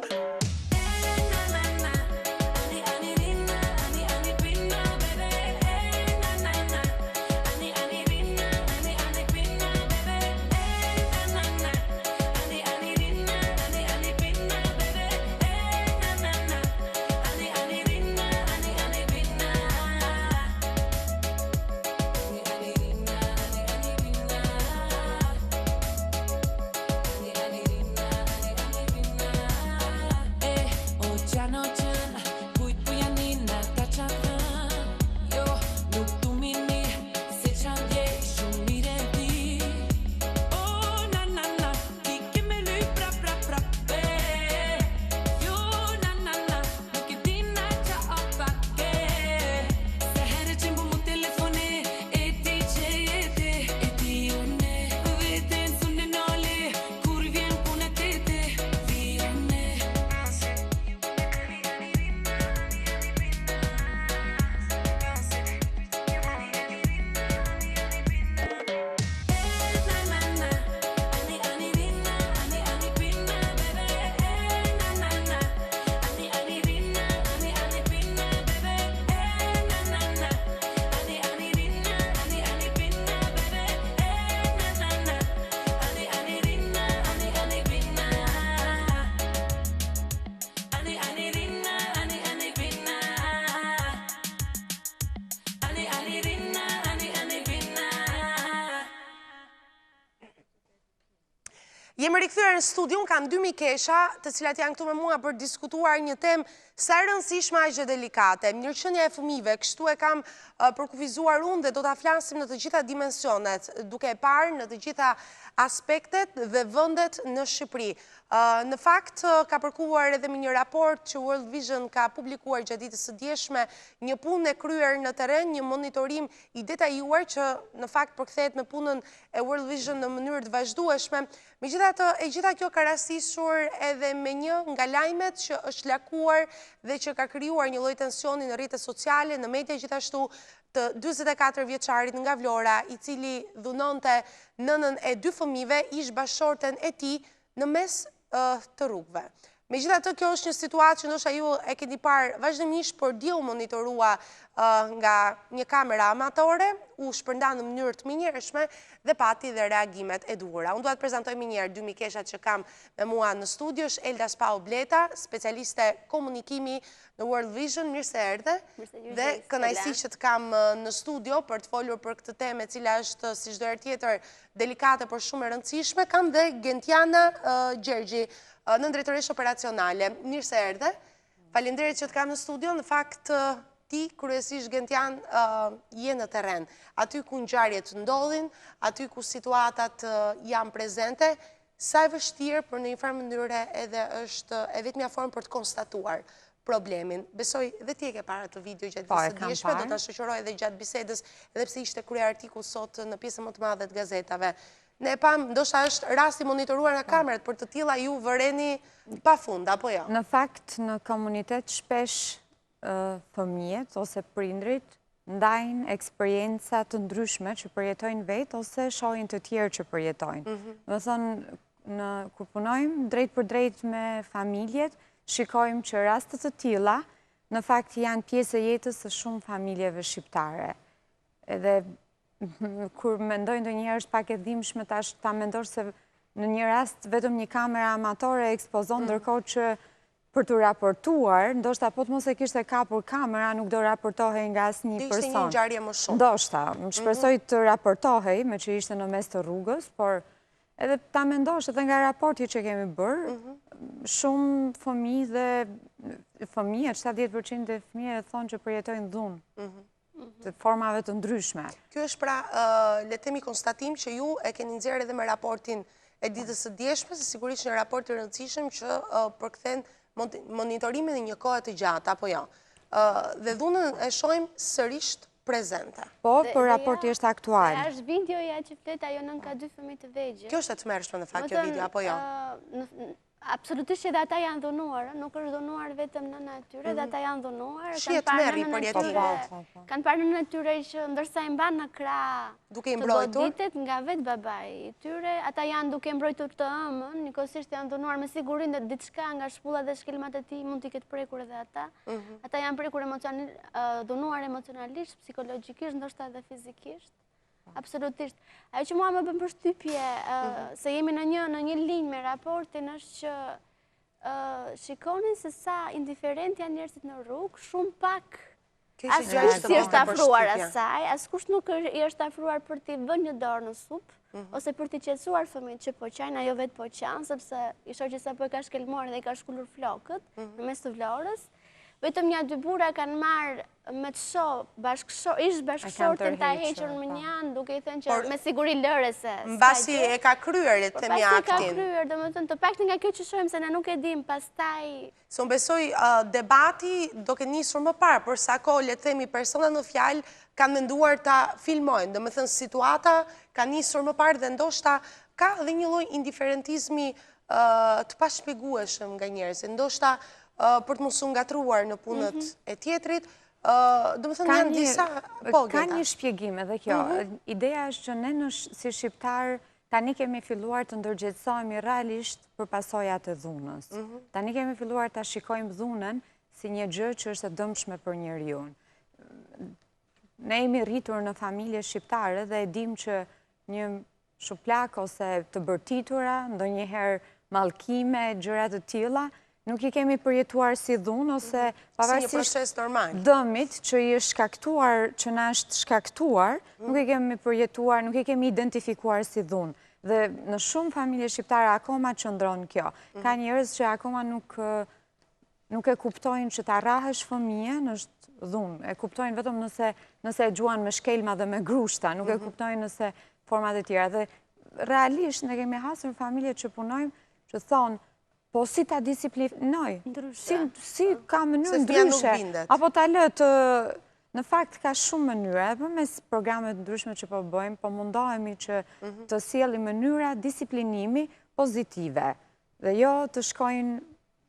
Jemi rikthyer në studio, unë kam dy mikesha, të cilat janë këtu me mua për diskutuar një temë sa e rëndësishme aq dhe delikate. Mirëqenia e fëmijëve, kështu e kam përkufizuar unë dhe do ta flasim në të gjitha dimensionet, duke e parë në të gjitha aspektet dhe vendet në Shqipëri. Në fakt, ka përkuar edhe me një raport që World Vision ka publikuar gjatë ditës së djeshme, një punë e kryer në terren, një monitorim i detajuar që në fakt përkthehet me punën e World Vision në mënyrë të vazhdueshme. Megjithatë, e gjitha kjo ka rastisur edhe me një nga lajmet që është lakuar dhe që ka krijuar një lloj tensioni në rrjetet sociale, në media gjithashtu të 44 vjeçarit nga Vlora, i cili dhunonte nënën e dy fëmijëve, ish bashkëshorten e tij në mes të rrugëve. Megjithatë, kjo është një situatë që ndoshta ju e keni parë vazhdimisht, por dje u monitorua nga një kamera amatore, u shpërnda në mënyrë të menjëhershme dhe pati dhe reagimet e duhura. Unë dua të prezantoj menjëherë dy mikeshat që kam me mua në studio, është Elda Spaho Bleta, specialiste komunikimi në World Vision, mirë se erdhe. Dhe kënaqësi që të kam në studio për të folur për këtë temë e cila është si çdo herë tjetër delikate por shumë e rëndësishme, kam dhe Gentiana Gjergji, nëndrejtoreshë operacionale. Mirë se erdhe. Faleminderit që të kam në studio. Në fakt ti kryesisht Gentian je në terren. Aty ku ngjarjet ndodhin, aty ku situatat janë prezente, sa e vështirë, por në një farë mënyre edhe është e vetmja formë për të konstatuar problemin. Besoj dhe ti e ke parë atë video gjatë po, ditës së djeshme, do ta shoqëroj edhe gjatë bisedës, edhe pse ishte kryeartikull sot në pjesën më të madhe të gazetave. Ne e pamë, ndoshta është rasti monitoruar nga po. kamerat, por të tilla ju vëreni pa fund, apo jo? Në fakt, në komunitet shpesh fëmijët ose prindrit ndajnë eksperienca të ndryshme që përjetojnë vetë ose shohin të tjerë që përjetojnë. Mhm. Domethënë, në, kur punojmë drejtpërdrejt me familjet, shikojmë që raste të tilla, në fakt janë pjesë e jetës së shumë familjeve shqiptare. Edhe kur mendoj ndonjëherë është pak e dhimbshme tash ta mendosh se në një rast vetëm një kamera amatore ekspozon, mm. ndërkohë që për t'u raportuar, ndoshta po të mos e kishte kapur kamera, nuk do raportohej nga asnjë person. Do ishte një ngjarje më shumë. Ndoshta, mhm. shpresoj të raportohej, meqë ishte në mes të rrugës, por edhe ta mendosh edhe nga raporti që kemi bërë, mhm. shumë fëmijë dhe fëmijët, 70% e fëmijëve thonë që përjetojnë dhunë. Mhm. Të formave të ndryshme. Kjo është pra, le të themi konstatim që ju e keni nxjerrë edhe me raportin e ditës së djeshme, se sigurisht një raport i rëndësishëm që përkthen monitorimin e një kohe të gjatë, apo jo. Dhe dhunën e shohim sërisht prezente. Po, por raporti është aktual. Dhe është videoja që flet ajo nënë ka dy fëmijë të vegjël. Kjo është e tmerrshme në fakt kjo video, apo jo? Absolutisht që dhe ata janë dhunuar, nuk është dhunuar vetëm nëna e tyre, dhe mhm. ata janë dhunuar. Shihet tmerri i përjetimit. Po, po, po. Kanë parë nënën e tyre që ndërsa i mban në krah duke i mbrojtur. Të goditet nga vetë babai i tyre, ata janë duke mbrojtur të ëmën, njëkohësisht janë dhunuar me siguri dhe diçka nga shpullat dhe shkelmat e tij mund t'i ketë prekur edhe ata. Mhm. Ata janë prekur dhunuar emocionalisht, psikologjikisht, ndoshta edhe fizikisht. Absolutisht. Ajo që mua më bën përshtypje, mhm. se jemi në një në një linjë me raportin është që shikoni se sa indiferent janë njerëzit në rrugë, shumë pak askush s'i është afruar asaj, askush nuk i është afruar për t'i vënë një dorë në sup, mhm. ose për t'i qetësuar fëmijët që po qajnë, ajo vetë po qan, sepse i shoqi sapo e ka shkelmuar dhe i ka shkulur flokët mhm. në mes të Vlorës. Vetëm nja dy burra kanë marrë me të shoh, ish bashkëshortin ta hequr më po. njanë, duke i thënë që me siguri lëre se... Mbasi e ka kryer, le të themi aktin. Mbasi e ka kryer, domethënë, të paktën nga kjo që shohim se ne nuk e dim, pastaj... Se unë besoj, debati do ketë nisur më parë, për sa kohë, le të themi, persona në fjalë kanë menduar ta filmojnë, domethënë, situata ka nisur më parë dhe ndoshta ka dhe një lloj indiferentizmi të pashpjegueshëm nga njerëzit, ndoshta për të mos u ngatërruar në punët mhm. e tjetrit, domethënë janë disa... Po, ka një shpjegim edhe kjo. Mhm. Ideja është që ne në si shqiptarë tani kemi filluar të ndërgjegjësohemi realisht për pasojat e dhunës. Mhm. Tani kemi filluar ta shikojmë dhunën si një gjë që është e dëmshme për njeriun. Ne jemi rritur në familje shqiptare dhe e dim që një shuplakë ose të bërtitura, ndonjëherë mallkime, gjëra të tilla, nuk i kemi përjetuar si dhunë ose mhm. pavarësisht dëmit që i është shkaktuar, që na është shkaktuar, mhm. nuk i kemi përjetuar, nuk i kemi identifikuar si dhunë. Dhe në shumë familje shqiptare akoma qëndron kjo. Mhm. Ka njerëz që akoma nuk nuk e kuptojnë që ta rrahësh fëmijën është dhunë. E kuptojnë vetëm nëse, nëse e gjuan me shkelma dhe me grushta, nuk e mhm. kuptojnë nëse format e tjera. Dhe realisht ne kemi hasur familje që punojmë që thonë, po si ta disiplinoj? Si, si ka mënyrë ndryshe? Apo ta lë të... Në fakt ka shumë mënyra, edhe përmes programeve të ndryshme që po bëjmë, po mundohemi që mhm. të sjellim mënyra disiplinimi pozitive dhe jo të shkojnë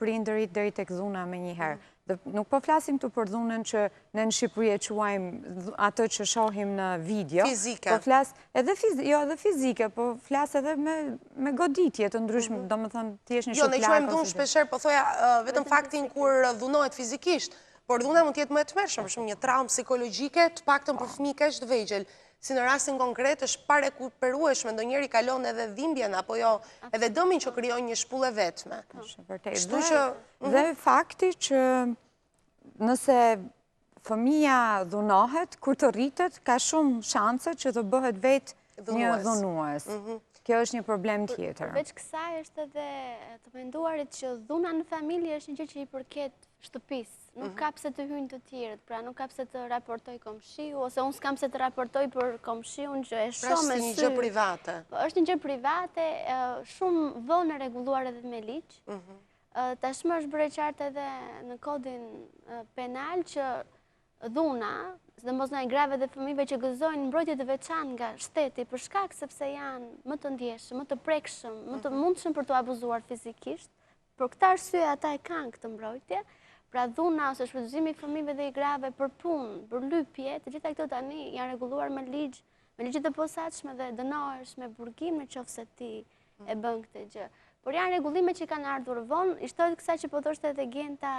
prindërit deri tek dhuna menjëherë. Dhe nuk po flasim këtu për dhunën që ne në Shqipëri e quajmë atë që shohim në video. Fizike. Po flas edhe jo edhe fizike, po flas edhe me me goditje të ndryshme, mhm. domethënë thjesht një shuplakë. Jo, ne quajmë dhunë shpeshherë, po thoja vetëm faktin kur dhunohet fizikisht, por dhuna mund të jetë më e tmerrshme, për shembull një traumë psikologjike, të paktën për fëmijë kaq të vegjël, si në rastin konkret është e parekuperueshme, ndonjëherë i kalon edhe dhimbjen apo jo, edhe dëmin që krijon një shpullë e vetme. Është vërtet. Kështu që mhm. dhe fakti që nëse fëmija dhunohet, kur të rritet, ka shumë shanse që të bëhet vetë një dhunues. Mhm. Kjo është një problem tjetër. Përveç kësaj është edhe të menduarit që dhuna në familje është një gjë që i përket shtëpisë. Nuk mhm. ka pse të hyjnë të tjerët, pra nuk ka pse të raportojë komshiu, ose unë s'kam pse të raportoj për komshiun që e pra, shoh me sy. Pra është një gjë private. Po, është një gjë private, shumë vonë e rregulluar edhe me ligj. Mhm. Tashmë është bërë e qartë edhe në kodin penal që dhuna, sidomos ndaj grave dhe fëmijëve që gëzojnë mbrojtje të veçantë nga shteti për shkak sepse janë më të ndjeshëm, më të prekshëm, më të mhm. mundshëm për t'u abuzuar fizikisht, Për këtë arsye ata e kanë këtë mbrojtje, pra dhuna ose shfrytëzimi i fëmijëve dhe i grave për punë, për lypje, të gjitha këto tani janë rregulluar me ligj, me ligje të posaçme dhe dënohesh me burgim në qoftë se ti e bën këtë gjë. Por janë rregullime që kanë ardhur vonë, i shtohet kësaj që po thoshte edhe Genta,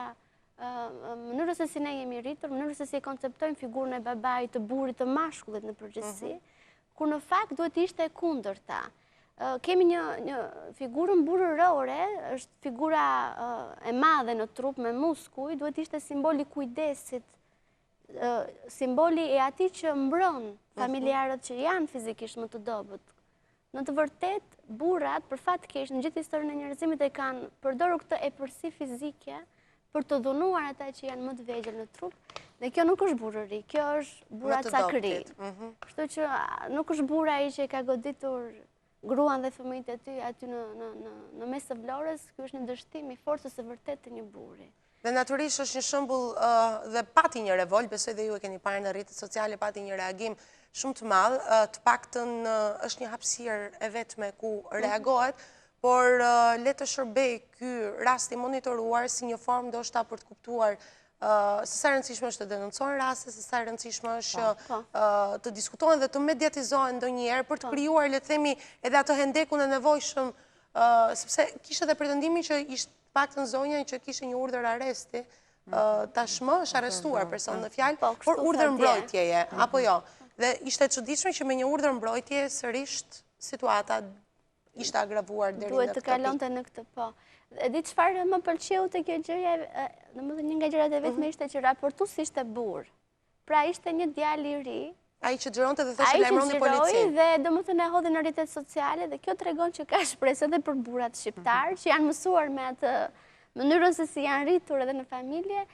mënyrës se si ne jemi rritur, mënyrës se si e konceptojmë figurën e babait, të burrit, të mashkullit në përgjithësi, mhm. kur në fakt duhet të ishte e kundërta. Kemi një, një figurën burrërore, është figura e madhe në trup me muskuj, duhet të ishte simboli i kujdesit, simboli i atij që mbron mhm. familjarët që janë fizikisht më të dobët. Në të vërtetë, burrat, për fat keq, në gjithë historinë e njerëzimit e kanë përdorur këtë epërsi fizike. për të dhunuar ata që janë më të vegjël në trup, dhe kjo nuk është burrëri, kjo është burracakëri. Mhm. Kështu që nuk është burrë ai që ka goditur gruan dhe fëmijët e tij aty në në në në mes të Vlorës, ky është një dështim i forcës së vërtetë të një burri. Dhe natyrisht është një shembull dhe pati një revoltë, besoj dhe ju e keni parë në rrjetet sociale, pati një reagim shumë të madh, të paktën është një hapësirë e vetme ku mhm. reagohet, por le të shërbejë ky rast i monitoruar si një formë ndoshta për të kuptuar se sa e rëndësishme është të denoncohen raste, se sa e rëndësishme është po, po. të diskutohen dhe të mediatizohen ndonjëherë për të po. krijuar, le të themi, edhe atë hendekun e nevojshëm, sepse kishte dhe pretendimin që ishte të paktën zonja që kishte një urdhër arresti, mm. tashmë është arrestuar personi në fjalë, por urdhër mbrojtjeje, apo jo. Dhe ishte e çuditshme që me një urdhër mbrojtjeje sërisht situata ishte agravuar deri në këtë Duhet të kalonte në këtë, po. E di çfarë më pëlqeu te kjo gjëja, domethënë një nga gjërat e vetme mhm. ishte që raportuesi ishte burrë. Pra ishte një djalë i ri. Ai që xhironte dhe thoshte lajmëroni policinë. Ai që xhiroi dhe domethënë e hodhi në rrjetet sociale dhe kjo tregon që ka shpresë edhe për burrat shqiptarë mhm. që janë mësuar me atë mënyrën se si janë rritur edhe në familje,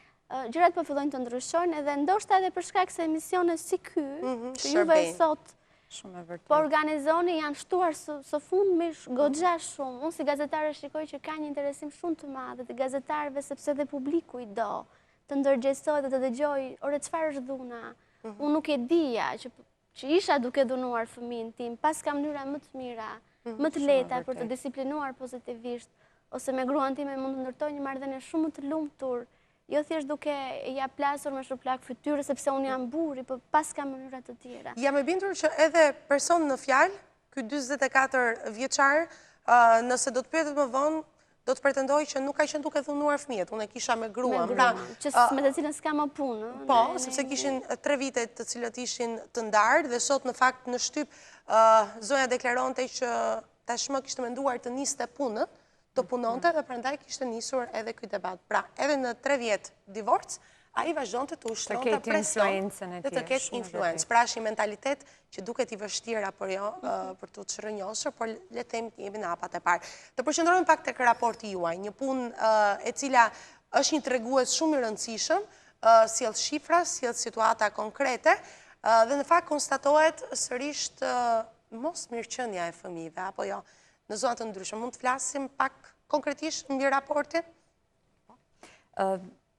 gjërat po fillojnë të ndryshojnë edhe ndoshta edhe për shkak se emisione si ky, mhm, që juve sot Shumë e vërtetë. Po organizoni janë shtuar së fundmi goxha shumë. Unë si gazetare shikoj që ka një interesim shumë të madh të gazetarëve sepse dhe publiku i do të ndërgjegjësohet dhe të dëgjojë, ore çfarë është dhuna? Mhm. Unë nuk e dija që që isha duke dhunuar fëmijën tim, paska mënyra më të mira, mhm, më të lehta për të disiplinuar pozitivisht, ose me gruan time mund të ndërtoj një marrëdhënie shumë më të lumtur, Jo thjesht duke ia plasur me shuplakë fytyrës, sepse unë jam burri, po paska mënyra të tjera. Jam e bindur që edhe personi në fjalë, ky 44 vjeçar, nëse do të pyetet më vonë, do të pretendojë që nuk ka qenë duke dhunuar fëmijët, unë e kisha me gruan. Me pra, gruan, që me të cilën s'ka më punë. Po, sepse kishin tre vite të cilët ishin të ndarë dhe sot në fakt në shtyp, zonja deklaronte që tashmë kishte menduar të niste punën, të punonte dhe prandaj kishte nisur edhe ky debat. Pra, edhe në tre vjet divorc, ai vazhdonte të ushtronte presion dhe të ketë influencë. Pra, është një mentalitet që duket i vështirë apo jo mhm. për t'u çrrënjosur, por le të themi jemi në hapat e parë. Të përqendrohemi pak tek raporti juaj, një punë e cila është një tregues shumë i rëndësishëm, sjell shifra, sjell situata konkrete dhe në fakt konstatohet sërish mosmirëqenia e fëmijëve apo jo. në zona të ndryshme. Mund të flasim pak konkretisht mbi raportin?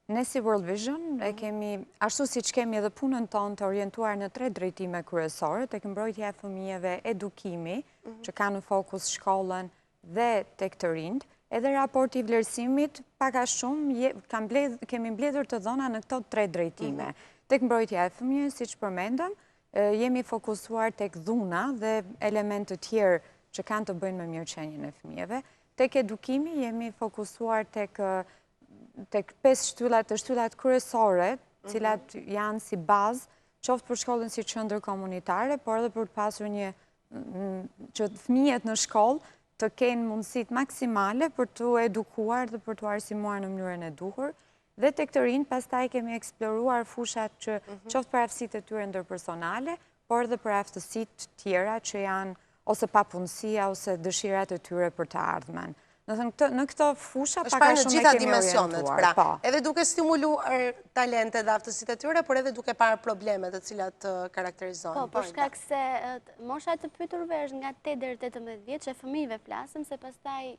Ne si World Vision e mhm. kemi, ashtu siç kemi edhe punën tonë të orientuar në tre drejtime kryesore, tek mbrojtja e fëmijëve, edukimi, mhm. që ka në fokus shkollën dhe tek të rinjtë, edhe raporti i vlerësimit, pak a shumë, kemi mbledhur të dhëna në këto tre drejtime. Mhm. Tek mbrojtja e fëmijëve, siç përmendëm, Jemi fokusuar tek dhuna dhe elementë të tjerë që kanë të bëjnë me mirëqenien e fëmijëve. Tek edukimi jemi fokusuar tek tek pesë shtyllat, të shtyllat kryesore, mhm. cilat janë si bazë, qoftë për shkollën si qendër komunitare, por edhe për të pasur një që fëmijët në shkollë të kenë mundësitë maksimale për t'u edukuar dhe për t'u arsimuar në mënyrën e duhur. Dhe tek të rinjtë pastaj kemi eksploruar fushat që mhm. qoftë për aftësitë e tyre ndërpersonale, por edhe për aftësitë tjera që janë ose papunësia ose dëshirat e tyre për të ardhmen. Domethënë, në këto fusha pak a shumë e kemi orientuar. Pra, po. Edhe duke stimuluar talentet dhe aftësitë e tyre, por edhe duke parë problemet të cilat karakterizohen. Po, për shkak se mosha e të pyeturve është nga 8 deri 18 vjeç, e fëmijëve flasim, se pastaj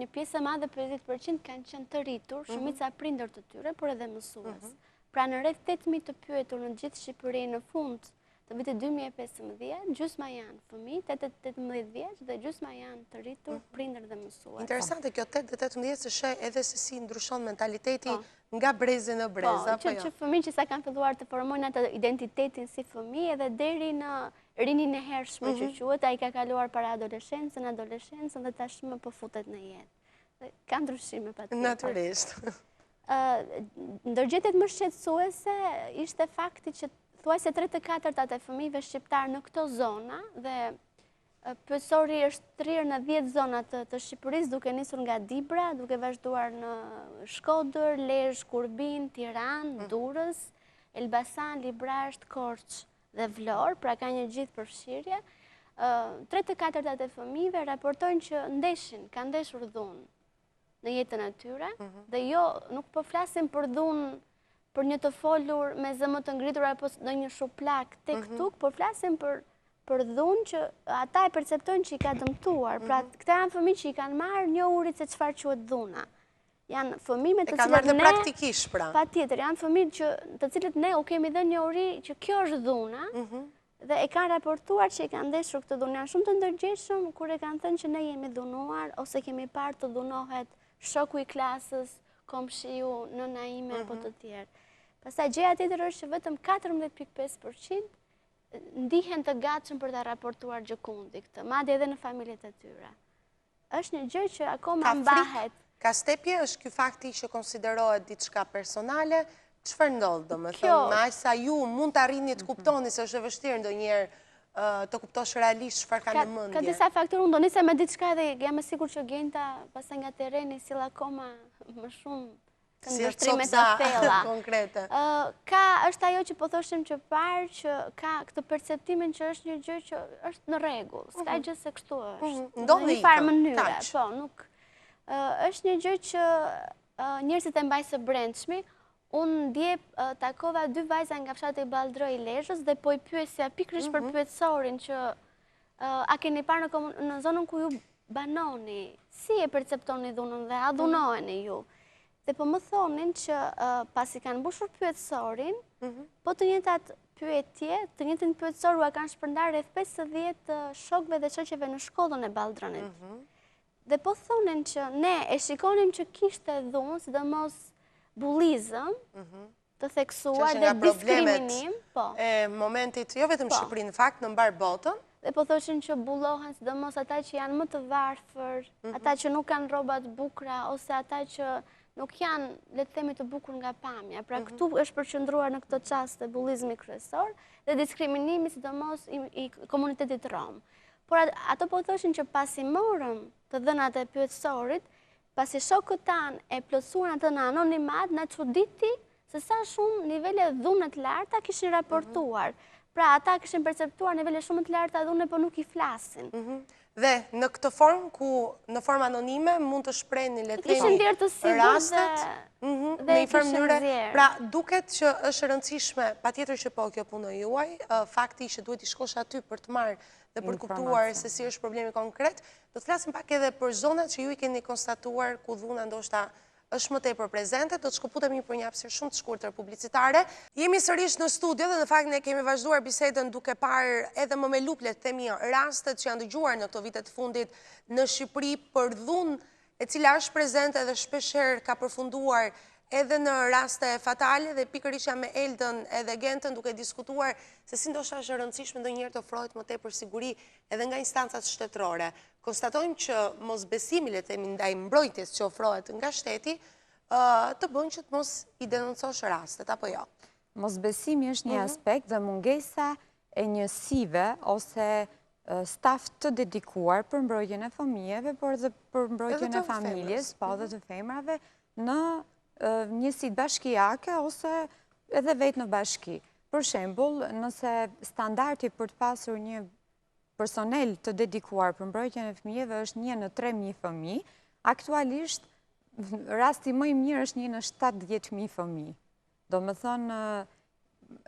një pjesë e madhe 50% kanë qenë të rritur, mhm. shumica prindër të tyre, por edhe mësues. Mhm. Pra në rreth 8.000 të pyetur në gjithë Shqipërinë në fund të vitit 2015, gjysma janë fëmijë, 8-18 vjeç dhe gjysma janë të rritur, mhm. prindër dhe mësues. Interesante kjo 8 dhe 18 se sheh edhe se si ndryshon mentaliteti po. nga brezi në brez, po, apo jo? Që fëmijë që sa kanë filluar të formojnë atë identitetin si fëmijë edhe deri në rininë e hershme që mhm. quhet, ai ka kaluar paraadoleshencën, adoleshencën dhe tashmë po futet në jetë. Dhe ka ndryshime patjetër. Natyrisht. Ndër gjetjet më shqetësuese ishte fakti që thuajse 3 të katërtat e fëmijëve shqiptarë në këto zona dhe pyetësori është shtrirë në 10 zona të, të Shqipërisë, duke nisur nga Dibra, duke vazhduar në Shkodër, Lezhë, Kurbin, Tiranë, mm. Durrës, Elbasan, Librazhd, Korçë dhe Vlorë, pra ka një gjithëpërfshirje, tre të katërtat e fëmijëve raportojnë që ndeshin, kanë ndeshur dhunë. në jetën e tyre, mhm. dhe jo, nuk po flasim për dhunë për një të folur me zë më të ngritur apo ndonjë shuplakë tek mhm. tuk, por flasim për për dhunë që ata e perceptojnë që i ka dëmtuar. Pra, mhm. këta janë fëmijë që i kanë marrë njohuritë se çfarë quhet dhuna. Janë fëmijë me të cilët ne... E kanë marrë dhe praktikisht, pra. Patjetër, janë fëmijë që të cilët ne u kemi dhënë njohuri që kjo është dhuna, dhe e kanë raportuar që e kanë ndeshur këtë dhunë. Janë shumë të ndërgjegjshëm kur e kanë thënë që ne jemi dhunuar ose kemi parë të dhunohet shoku i klasës, komshiu, nëna ime apo mhm. të tjerë. Pastaj gjëja tjetër është që vetëm 14.5% ndihen të gatshëm për ta raportuar gjëkundi këtë, madje edhe në familjet e tyre. Është një gjë që akoma mbahet. Ka stepje, është ky fakti që konsiderohet diçka personale, çfarë ndodh, domethënë, me aq sa ju mund të arrini të kuptoni se është e vështirë ndonjëherë të kuptosh realisht çfarë ka në mendje. Ka disa faktorë, unë do nisem me diçka dhe jam e sigurt që Genta pastaj nga terreni sjell akoma më shumë këndvështrime të thella. Konkrete. Ka, është ajo që po thoshim që parë, që ka këtë perceptimin që është një gjë që është në rregull, s'ka mhm. gjë se kështu është. Mhm. Ndodh në një farë mënyre, po, nuk, është një gjë që njerëzit e mbajnë së brendshmi, unë dje takova dy vajza nga fshati Balldrë i Lezhës dhe po i pyesja pikërisht për mhm. pyetësorin që a keni parë në zonën ku ju banoni, si e perceptoni dhunën dhe a mhm. dhunoheni ju? Dhe po më thonin që pasi kanë mbushur pyetësorin, mhm. po të njëjtat pyetje, të njëjtin pyetësor ua kanë shpërndarë rreth 50 shokëve dhe shoqeve në shkollën e Balldrënit. Mhm. Dhe po thonin që ne e shikonim që kishte dhunë, sidomos bullizëm, të theksuar dhe diskriminim. Po. E momentit, jo vetëm po. Shqipëri në fakt, në mbarë botën. Dhe po thoshin që bullohen, sidomos ata që janë më të varfër, mhm. ata që nuk kanë rroba të bukura, ose ata që nuk janë, le të themi, të bukur nga pamja. Pra mhm. këtu është përqendruar në këto çaste bullizmi kryesor dhe diskriminimi, sidomos i komunitetit rom. Por ato po thoshin që pasi morëm të dhënat e pyetësorit, Pasi shokët tanë e plotësuan atë në anonimat, na çuditi se sa shumë nivele dhune të larta kishin mhm. raportuar. Pra, ata kishin perceptuar nivele shumë të larta dhune, po nuk i flasin. Mhm. Dhe në këtë formë, ku në formë anonime mund të shprehnin, le të themi, rastet, mhm, në një farë mënyre, pra duket që është e rëndësishme, patjetër që po kjo puna juaj, fakti që duhet t'i shkosh aty për të marrë dhe për të kuptuar se si është problemi konkret, Do të flasim pak edhe për zonat që ju i keni konstatuar ku dhuna ndoshta është më tepër prezente, do të shkëputemi për një hapësirë shumë të shkurtër publicitare. Jemi sërish në studio dhe në fakt ne kemi vazhduar bisedën duke parë edhe më me lupë, le të themi, rastet që janë dëgjuar në këto vite të fundit në Shqipëri për dhunë e cila është prezente dhe shpeshherë ka përfunduar edhe në raste fatale dhe pikërisht jam me Eldën edhe Gentën duke diskutuar se si ndoshta është e rëndësishme ndonjëherë të ofrohet më tepër siguri edhe nga instancat shtetërore. Konstatojmë që mosbesimi, le të themi, ndaj mbrojtjes që ofrohet nga shteti, të bën që të mos i denoncosh rastet, apo jo? Mosbesimi është një mhm. aspekt dhe mungesa e njësive ose staf të dedikuar për mbrojtjen e fëmijëve, por edhe për mbrojtjen e familjes, po edhe mhm. të femrave, në njësitë bashkiake ose edhe vetë në bashki. Për shembull, nëse standardi për të pasur një personel të dedikuar për mbrojtjen e fëmijëve është një në 3.000 fëmijë, aktualisht rasti më i mirë është një në 70.000 fëmijë. Domethënë,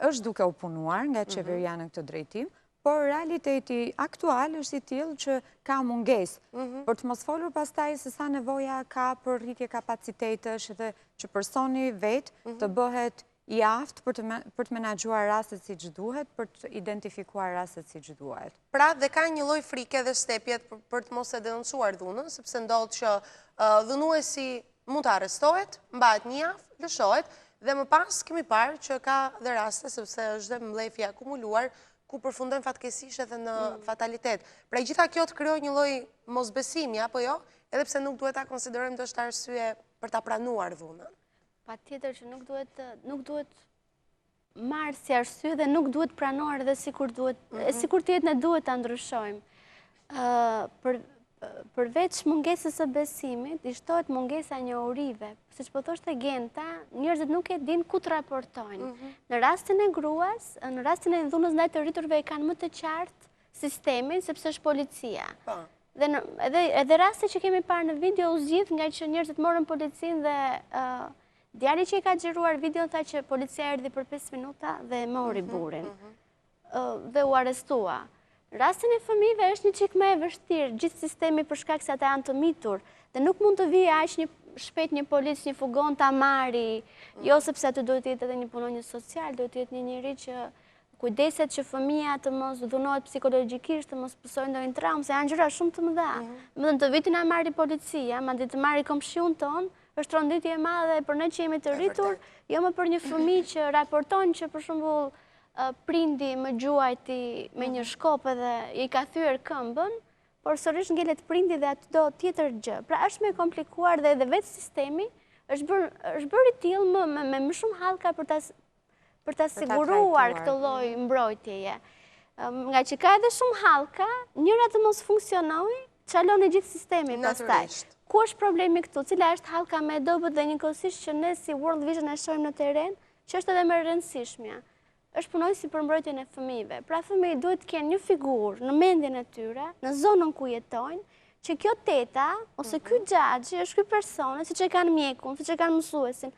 është duke u punuar nga mhm. qeveria në këtë drejtim, por realiteti aktual është i tillë që ka mungesë. Mhm. Për të mos folur pastaj se sa nevoja ka për rritje kapacitetesh dhe që personi vetë mhm. të bëhet i aftë për të menaxhuar rastet siç duhet, për të identifikuar rastet siç duhet. Pra dhe ka një lloj frike dhe stepjet për të mos e denoncuar dhunën, sepse ndodh që dhunuesi mund të arrestohet, mbahet një javë, lëshohet, dhe më pas kemi parë që ka dhe raste, sepse është dhe mllefi i akumuluar, ku përfundojnë fatkeqësisht edhe në mm. fatalitet. Pra gjitha kjo të krijon një lloj mosbesimi, apo jo, edhe pse nuk duhet ta konsiderojmë ndoshta arsye për ta pranuar dhunën. Patjetër që nuk duhet nuk duhet marrë si arsye dhe nuk duhet pranuar dhe sikur duhet, mhm. sikur të jetë ne duhet ta ndryshojmë. Për përveç mungesës së besimit, i shtohet mungesa e njohurive. Siç po thoshte Genta, njerëzit nuk e dinë ku të raportojnë. Mhm. Në rastin e gruas, në rastin e dhunës ndaj të rriturve e kanë më të qartë sistemin, sepse është policia. Po. Dhe në, edhe, edhe rasti që kemi parë në video u zgjidh nga që njerëzit morën policinë dhe djali që e ka xhiruar videon tha që policia erdhi për 5 minuta dhe e mori mhm, burrin. Mhm. Dhe u arrestua. Rastin e fëmijëve është një çikë më e vështirë, gjithë sistemi për shkak se ata janë të mitur dhe nuk mund të vijë aq një shpejt një polic, një fugon ta marri, jo sepse aty duhet të jetë edhe një punonjës social, duhet të jetë një njeri që kujdeset që fëmija të mos dhunohet psikologjikisht, të mos pësojë ndonjë traumë, se janë gjëra shumë të mëdha. Mhm. Domethënë të vijë të na marri policia, madje të marri komshiun tonë, është tronditje e madhe për ne që jemi të rritur, jo më për një fëmijë që raporton që për shembull prindi më gjuajti me një mhm. shkop edhe i ka thyer këmbën, por sërish ngelet prindi dhe atë do tjetër gjë. Pra është më e komplikuar dhe edhe vetë sistemi është bërë është bërë i tillë më me, me më shumë hallka për ta për ta siguruar këtë lloj mbrojtjeje. Nga që ka edhe shumë hallka, njëra të mos funksionojë, çalon i gjithë sistemi pastaj. Ku është problemi këtu? Cila është hallka më e dobët dhe njëkohësisht që ne si World Vision e shohim në terren, që është edhe më e rëndësishmja. Është punonjësi për mbrojtjen e fëmijëve. Pra fëmijët duhet të kenë një figurë në mendjen e tyre, në zonën ku jetojnë, që kjo teta ose ky mhm. xhaxhi është ky person, siç e kanë mjekun, siç e kanë mësuesin,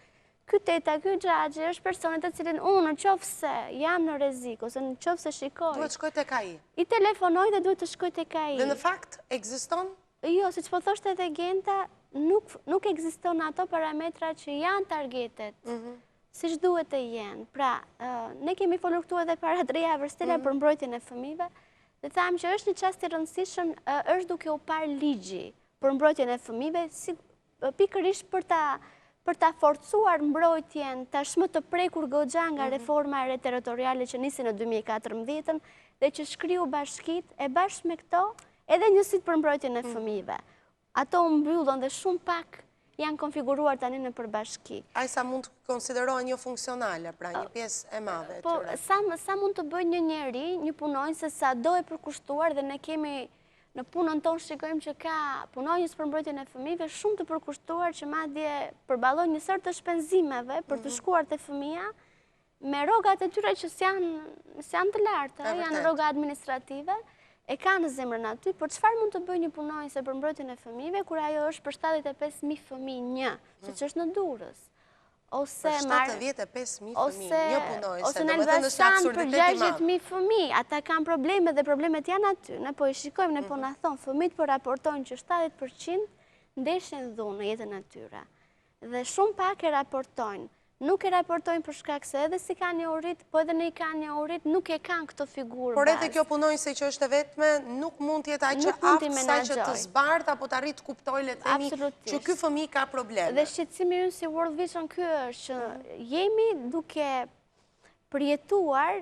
Ky teta, ky xhaxhi është personi të cilin unë në qoftë se jam në rrezik ose në qoftë se shikoj. Duhet të shkoj tek ai. I telefonoj dhe duhet të shkoj tek ai. Dhe në fakt ekziston? Jo, siç po thoshte edhe Genta, nuk nuk ekziston ato parametra që janë targetet. Mm Siç duhet të jenë. Pra, ne kemi folur këtu edhe para tre javësh Stela mm -hmm. për mbrojtjen e fëmijëve dhe thamë që është një çast i rëndësishëm, është duke u parë ligji për mbrojtjen e fëmijëve, si pikërisht për ta për ta forcuar mbrojtjen tashmë të prekur goxha nga mhm. reforma e re territoriale që nisi në 2014-ën dhe që shkriu bashkitë e bashkë me këto edhe njësitë për mbrojtjen e mhm. fëmijëve. Ato u mbyllën dhe shumë pak janë konfiguruar tani nëpër bashki. Aq sa mund të konsiderohen jo funksionale, pra një pjesë e madhe e po, tyre. Po, sa mund të bëjë një njeri, një punonjëse, sado e përkushtuar dhe ne kemi Në punën tonë shikojmë që ka punonjës për mbrojtjen e fëmijëve shumë të përkushtuar që madje përballojnë një sërë të shpenzimeve për të mhm. shkuar te fëmija me rrogat e tyre që s'janë të larta, janë rroga administrative, e kanë në zemrën aty, por çfarë mund të bëjë një punonjëse për mbrojtjen e fëmijëve kur ajo është për 75.000 fëmijë një, siç është në Durrës ose Për 75.000 fëmijë, një punonjëse, ose në Elbasan për 60.000 fëmijë, ata kanë probleme dhe problemet janë aty, ne po i shikojmë, ne po mhm. na thonë, fëmijët po raportojnë që 70% ndeshin dhunë në jetën e tyre. Dhe shumë pak e raportojnë. Nuk e raportojnë për shkak se edhe s'i kanë njohuritë, po edhe në i kanë njohuritë, nuk e kanë këtë figurë Por edhe kjo punonjëse që është e vetme, nuk mund të jetë aq e aftë sa që të zbardhë apo të arrijë të kuptojë le të themi që ky fëmijë ka probleme. Dhe shqetësimi ynë si World Vision ky është që jemi duke përjetuar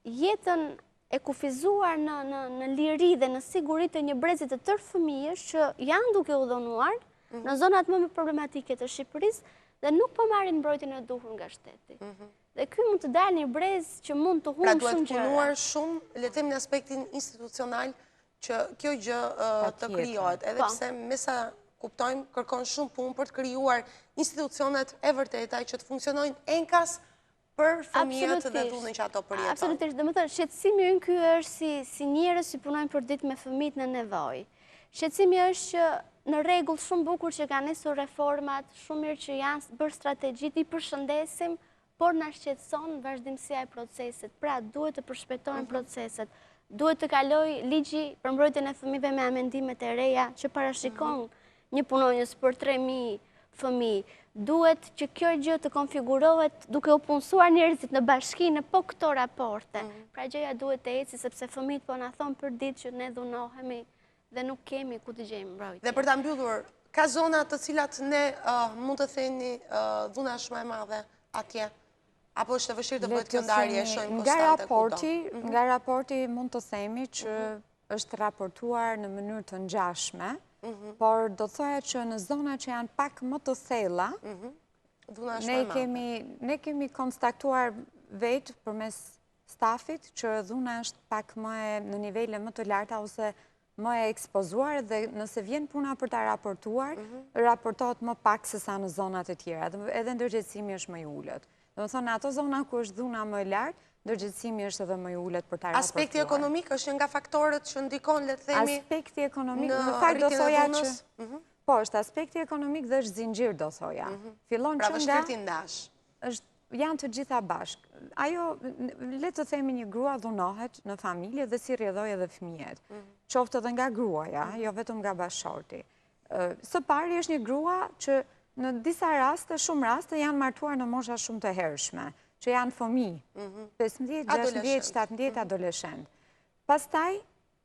jetën e kufizuar në në në liri dhe në siguri të një brezi të tërë fëmijësh që janë duke u dhunuar mhm. në zonat më problematike të Shqipërisë dhe nuk po marrin mbrojtjen e duhur nga shteti. Mhm. Dhe ky mund të dalë një brez që mund të humbë pra, shumë gjëra. Pra duhet punuar shumë, le të themi në aspektin institucional, që kjo gjë të krijohet, edhe po. pse me sa kuptojmë, kërkon shumë punë për të krijuar institucionet e vërteta që të funksionojnë enkas për fëmijët dhe dhunën që ato përjetojnë. Absolutisht, domethënë, shqetësimi ynë ky është si, si njerëz që punojnë përditë me fëmijët në nevojë. Shqetësimi është që në rregull shumë bukur që kanë nisur reformat, shumë mirë që janë bërë strategjitë, i përshëndesim, por na shqetëson vazhdimësia e procesit. Pra, duhet të përshpejtohen mhm. proceset. Duhet të kalojë ligji për mbrojtjen e fëmijëve me amendimet e reja që parashikon mhm. një punonjës për 3000 fëmijë. Duhet që kjo gjë të konfigurohet duke u punësuar njerëzit në bashki në po këto raporte. Mhm. Pra gjëja duhet të eci sepse fëmijët po na thonë përditë që ne dhunohemi dhe nuk kemi ku të gjejmë mbrojtje. Dhe për ta mbyllur, ka zona të cilat ne mund të themi dhuna është më e madhe atje? Apo është e vështirë të bëhet kjo ndarje e shohim konstante kudo? Mhm. Nga raporti mund të themi që mhm. është raportuar në mënyrë të ngjashme, mhm. por do të thoja që në zona që janë pak më të thella, ne kemi konstatuar vetë përmes stafit që dhuna është pak më e në nivele më të larta ose më e ekspozuar dhe nëse vjen puna për ta raportuar, mhm. raportohet më pak se sa në zonat e tjera, edhe ndërgjegjësimi është më i ulët. Domethënë, në ato zona ku është dhuna më e lartë, ndërgjegjësimi është edhe më i ulët për ta raportuar. Aspekti ekonomik është një nga faktorët që ndikon, le të themi, Aspekti ekonomik, në fakt do thoja që... Mhm. Po, është aspekti ekonomik dhe është zinxhir, do thoja. Mhm. Fillon pra, që nga... Pra, vështirë t'i ndash. Është janë të gjitha bashkë. Ajo, le të themi një grua dhunohet në familje dhe si rrjedhojë edhe fëmijët. Mhm. Qoftë edhe nga gruaja, jo vetëm nga bashkëshorti. Së pari është një grua që në disa raste, shumë raste, janë martuar në mosha shumë të hershme, që janë fëmijë, 15, 16, 17, adoleshent. Pastaj,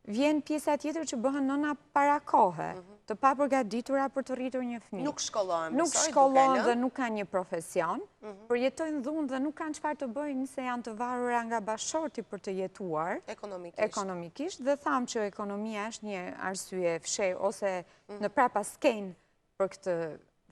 vjen pjesa tjetër që bëhen nëna para kohe, mhm. të papërgatitura për të rritur një fëmijë. Nuk shkollohen, Nuk shkollohen dhe nuk kanë një profesion, mhm. përjetojnë dhunë dhe nuk kanë çfarë të bëjnë se janë të varura nga bashkëshorti për të jetuar. Ekonomikisht. Dhe thamë që ekonomia është një arsye e fshehur ose mhm. në prapaskenë për këtë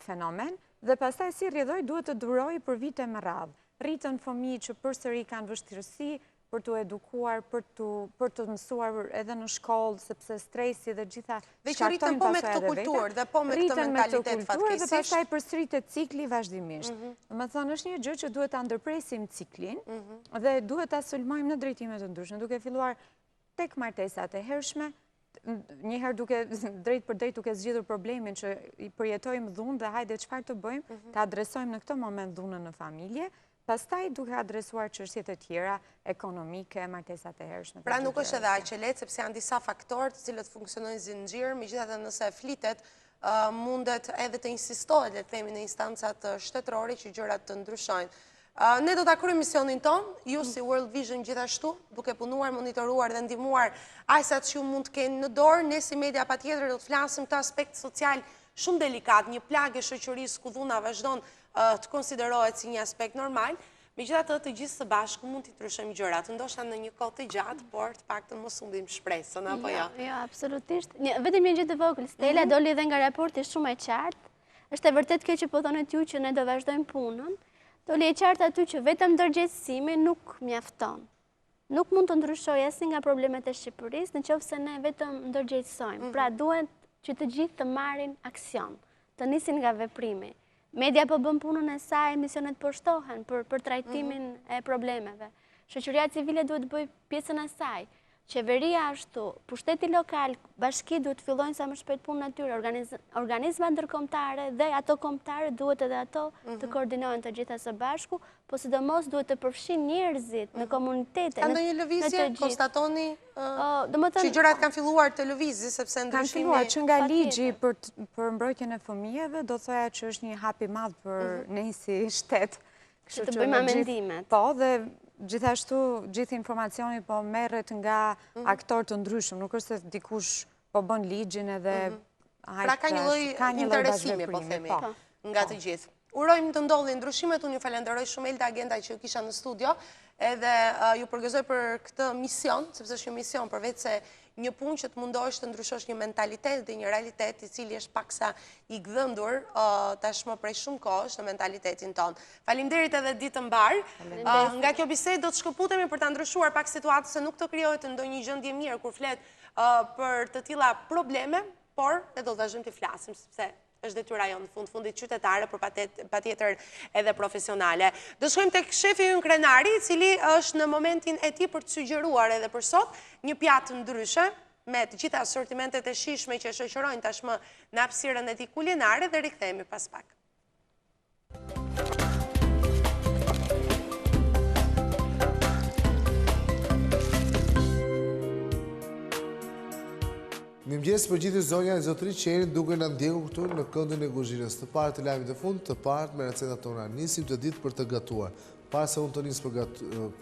fenomen, dhe pastaj si rrjedhojë duhet të durojë për vite me radhë. Rriten fëmijë që përsëri kanë vështirësi për t'u edukuar, për të për të mësuar edhe në shkollë, sepse stresi dhe gjitha Dhe që rriten po me këtë kulturë dhe po me këtë mentalitet fatkeqësisht. Dhe pastaj përsëritet cikli vazhdimisht. Mhm. Domethënë, është një gjë që duhet ta ndërpresim ciklin mhm. dhe duhet ta sulmojmë në drejtime të ndryshme, duke filluar tek martesat e hershme, njëherë duke drejtpërdrejt duke zgjidhur problemin që i përjetojmë dhunë dhe hajde çfarë të bëjmë, mhm. të adresojmë në këtë moment dhunën në familje, pastaj duke adresuar çështjet e tjera ekonomike, martesat e hershme. Pra nuk është edhe aq e lehtë, sepse janë disa faktorë të cilët funksionojnë zinxhir, megjithatë nëse flitet, mundet edhe të insistohet, le të themi, në instancat shtetërore që gjërat të ndryshojnë. Ne do ta kryejmë misionin tonë, ju si World Vision gjithashtu, duke punuar, monitoruar dhe ndihmuar aq sa që ju mund të keni në dorë, ne si media patjetër do të flasim këtë aspekt social shumë delikat, një plagë e shoqërisë ku dhuna vazhdon të konsiderohet si një aspekt normal, megjithatë të gjithë së bashku mund t'i ndryshojmë gjërat, ndoshta në një kohë të gjatë, por të paktën mos humbim shpresën, apo jo? Jo, absolutisht. Vetëm një gjë të vogël, Stela mhm. doli edhe nga raporti shumë e qartë, Është e vërtetë kjo që po thonit ju që ne do vazhdojmë punën. Doli e qartë aty që vetëm ndërgjegjësimi nuk mjafton. Nuk mund të ndryshojë asnjë nga problemet e Shqipërisë në qoftë se ne vetëm ndërgjegjësojmë. Mhm. Pra duhet që të gjithë të marrin aksion, të nisin nga veprimi. Media po bën punën e saj, emisionet po shtohen për, për trajtimin mhm. e problemeve. Shoqëria civile duhet të bëjë pjesën e saj. Qeveria ashtu, pushteti lokal, bashkitë duhet të fillojnë sa më shpejt punën e tyre, organizmat ndërkombëtare dhe ato kombëtare duhet edhe ato të mhm. koordinohen të gjitha së bashku, po sidomos duhet të përfshijnë njerëzit në mhm. komunitete. Ka ndonjë lëvizje, konstatoni që gjërat kanë filluar të lëvizin, sepse ndryshimi... Kanë filluar që nga ligji për mbrojtjen e fëmijëve, do thoja që është një hap i madh për mhm. ne si shtet. Që të bëjmë amendimet. Po, dhe gjithashtu gjithë informacioni po merret nga mhm. aktorë të ndryshëm, nuk është se dikush po bën ligjin edhe... Mhm. Pra ka një lloj interesimi, po themi, po. nga të po. gjithë. Urojmë të ndodhin ndryshimet, unë ju falenderoj shumë Elda Genta që ju kisha në studio, edhe ju përgëzoj për këtë mision, sepse është një mision përveç se një punë që të mundohesh të ndryshosh një mentalitet dhe një realitet i cili është paksa i gdhendur tashmë prej shumë kohësh në mentalitetin tonë. Faleminderit edhe ditë të mbarë. Nga kjo bisedë do të shkëputemi për ta ndryshuar pak situatën se nuk të krijohet ndonjë gjendje mirë kur flet për të tilla probleme, por ne do të vazhdojmë të flasim sepse është detyra jonë në fund fundit qytetare, por patjetër edhe profesionale. Do shkojmë tek shefi ynë Krenari, i cili është në momentin e tij për të sugjeruar edhe për sot një pjatë ndryshe, me të gjitha asortimentet e shijshme që e shoqërojnë tashmë në hapësirën e tij kulinare dhe rikthehemi pas pak. Mirëmëngjes për gjithë zonja e zotërinj që jeni duke na ndjekur këtu në këndin e kuzhinës. Të parët të lajmit të fund, të parët me recetat tona. Nisim këtë ditë për të gatuar. Para se unë të nis për,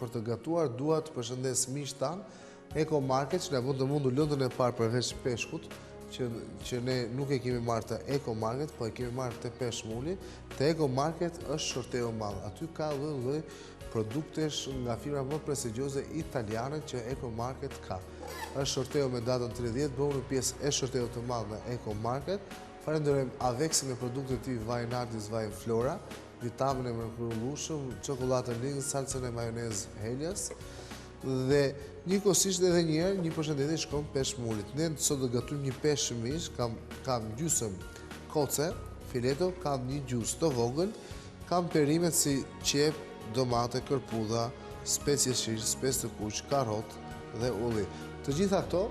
për të gatuar, dua të përshëndes miqtë tanë, Eco Market që na bën të mundur lëndën e parë përveç peshkut, që, që ne nuk e kemi marrë te Eco Market, po e kemi marrë te Peshmuli. Te Eco Market është shorteo i madh. Aty ka lloj-lloj produktesh nga firma më prestigjioze italiane që Eco Market ka. Është shorteo me datën 30, bëhuni pjesë e shorteut të madh në Eco Market. Falenderojmë Avexin me produktet e tij vajin Ardis, vajin Flora, vitamin e mrekullueshëm, çokollatën Lindt, salcën e majonezë Helios dhe njëkohësisht edhe një herë një përshëndetje shkon Peshmulit. Ne sot do gatuajmë një peshk miq, kam kam gjysëm koce, fileto, kam një gjusë të vogël, kam perimet si qepë, Domate, kërpudha, spec jeshil, spec të kuq, karot dhe ulli. Të gjitha këto,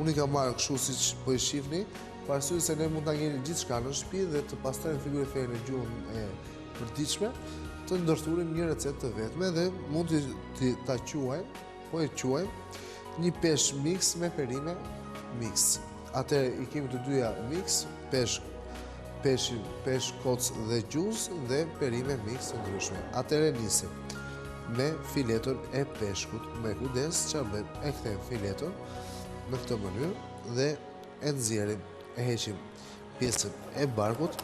unë i kam marrë kështu siç po i shihni, për arsye se ne mund ta ngelim gjithçka në shtëpi dhe të pastrojmë frigoriferin në gjuhën e përditshme, të ndërthurim një recetë të vetme dhe mund të ta quajmë, po e quajmë, një peshk mix me perime mix. Atëherë i kemi të dyja mix, peshk, peshk, peshk, kocë dhe gjuzë dhe perime mix të ndryshme. Atëherë nisim me filetën e peshkut. Me kujdes, çfarë bëjmë? E kthejmë filetën në këtë mënyrë dhe e nxjerrim, e heqim pjesën e barkut.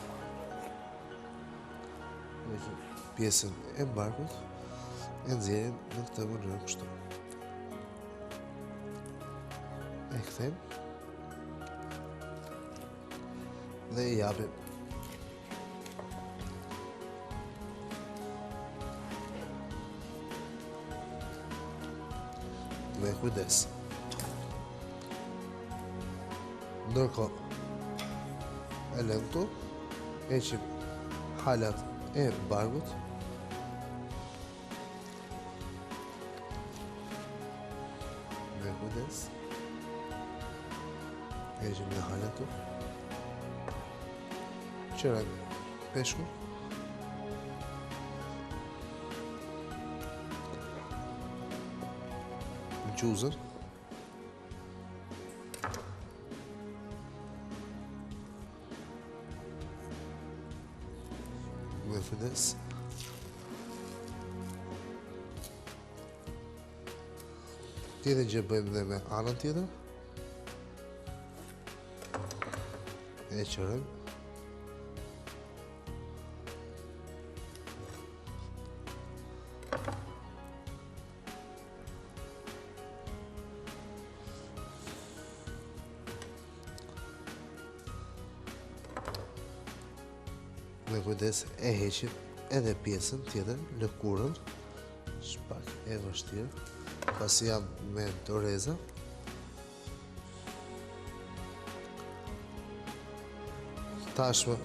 Heqim pjesën e barkut, e nxjerrim në këtë mënyrë kështu. E kthejmë. Dhe i japim. Me kujdes. Ndërkohë, e lëmë këtu, heqim halat e barkut, Me kujdes. Heqim dhe halat këtu. Qërojmë peshkun. Gjuzën. Me kujdes. Të njëjtën gjë bëjmë dhe me anën tjetër. E qërojmë. Me kujdes e heqim edhe pjesën tjetër, lëkurën, është pak e vështirë, pasi jam me doreza. Tashmë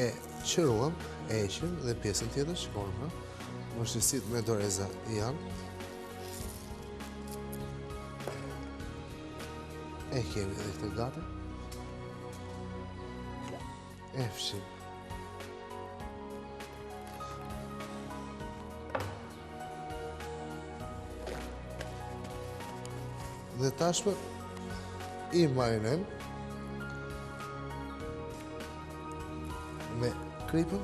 e qëruam, e heqim dhe pjesën tjetër, shikoni pra, vështirësitë me doreza janë. E kemi edhe këtë gati. E fshim. Dhe tashmë i marinojmë me kripën,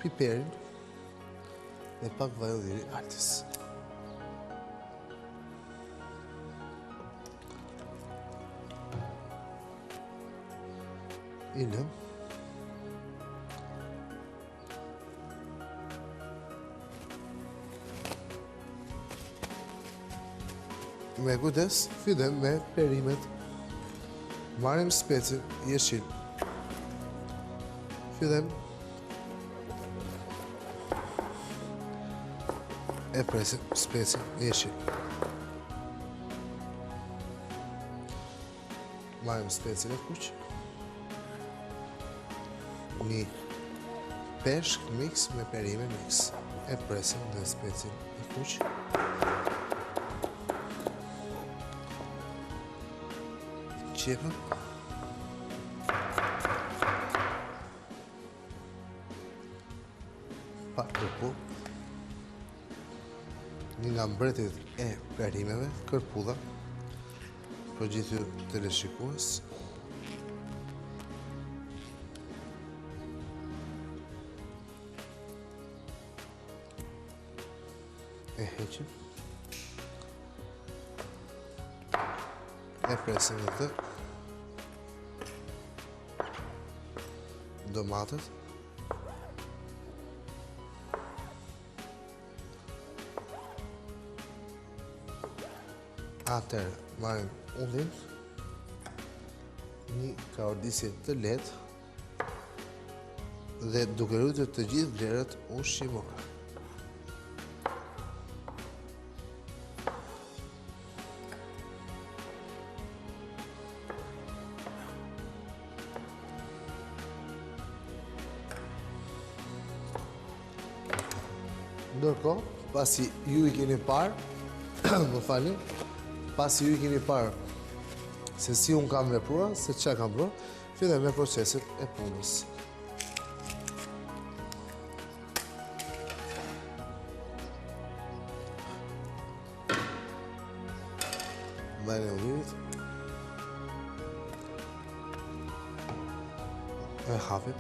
piperin dhe pak vaj ulliri Altis. I lëmë. Me kujdes, fillojmë me perimet. Marrim specin jeshil. Fillojmë. E presim specin jeshil. Marrim specin e kuq. Një peshk mix me perime mix. E presim dhe specin e kuq. Qepën. Pak kërpudhë. Një nga mbretërit e perimeve, kërpudha, për gjithë ju teleshikues. E heqim. E presim dhe të. Domatet. Atëherë, marrim ullin, një kaurdisje të lehtë dhe duke ruajtur të gjithë vlerat ushqimore. Ndërkohë, pasi ju i keni parë, më falni, pasi ju i keni parë se si unë kam vepruar, se ça kam bërë, fillojmë me proceset e punës. Vajin e ullirit. E hapim.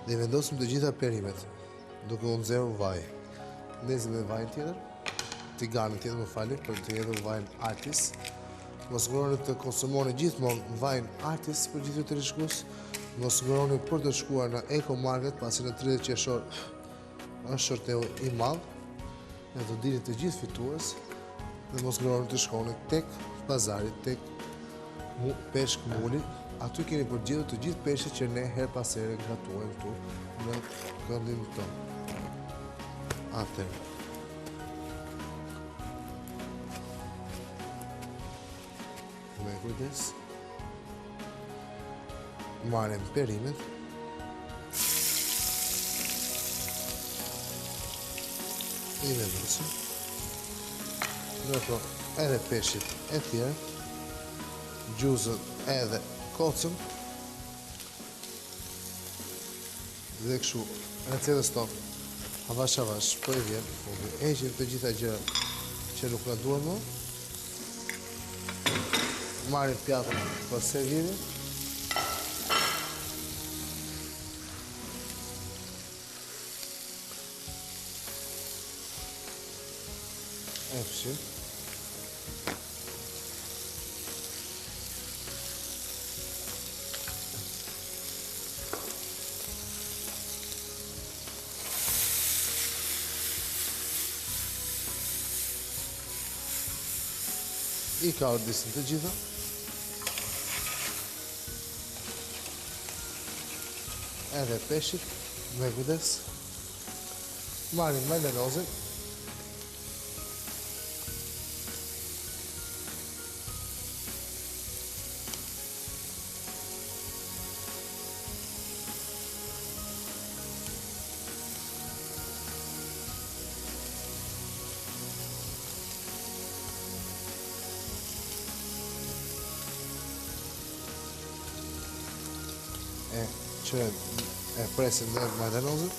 Dhe i vendosim të gjitha perimet, duke u nxehur vaji. Ndezim dhe vajin tjetër, tiganin tjetër, më falni, për të hedhur vajin Altis. Mos nguroni të konsumoni gjithmonë vajin Altis për gjithë ju teleshikues. Mos nguroni për të shkuar në Eco Market, pasi në 30 qershor është sorteu i madh. Ne do dilni të gjithë fitues dhe mos nguroni të shkoni tek pazari, tek peshk muli. Aty keni për të gjetur të gjithë peshqit që ne herë pas here gatuajmë këtu në këndin tonë. Atëherë. Me kujdes. Marrim perimet. I vendosim. Ndërkohë edhe peshqit e tjerë. Gjuzën edhe kocën. Dhe kështu, recetës tonë, avash avash, po i vjen fundi. Heqim të gjitha gjërat që nuk na duhen më. Marrim pjatën për servirje. E fshim. I kaurdisim të gjitha. Edhe peshqit, me kujdes. Marrim majdanozin. E që e presim dhe majdanozin.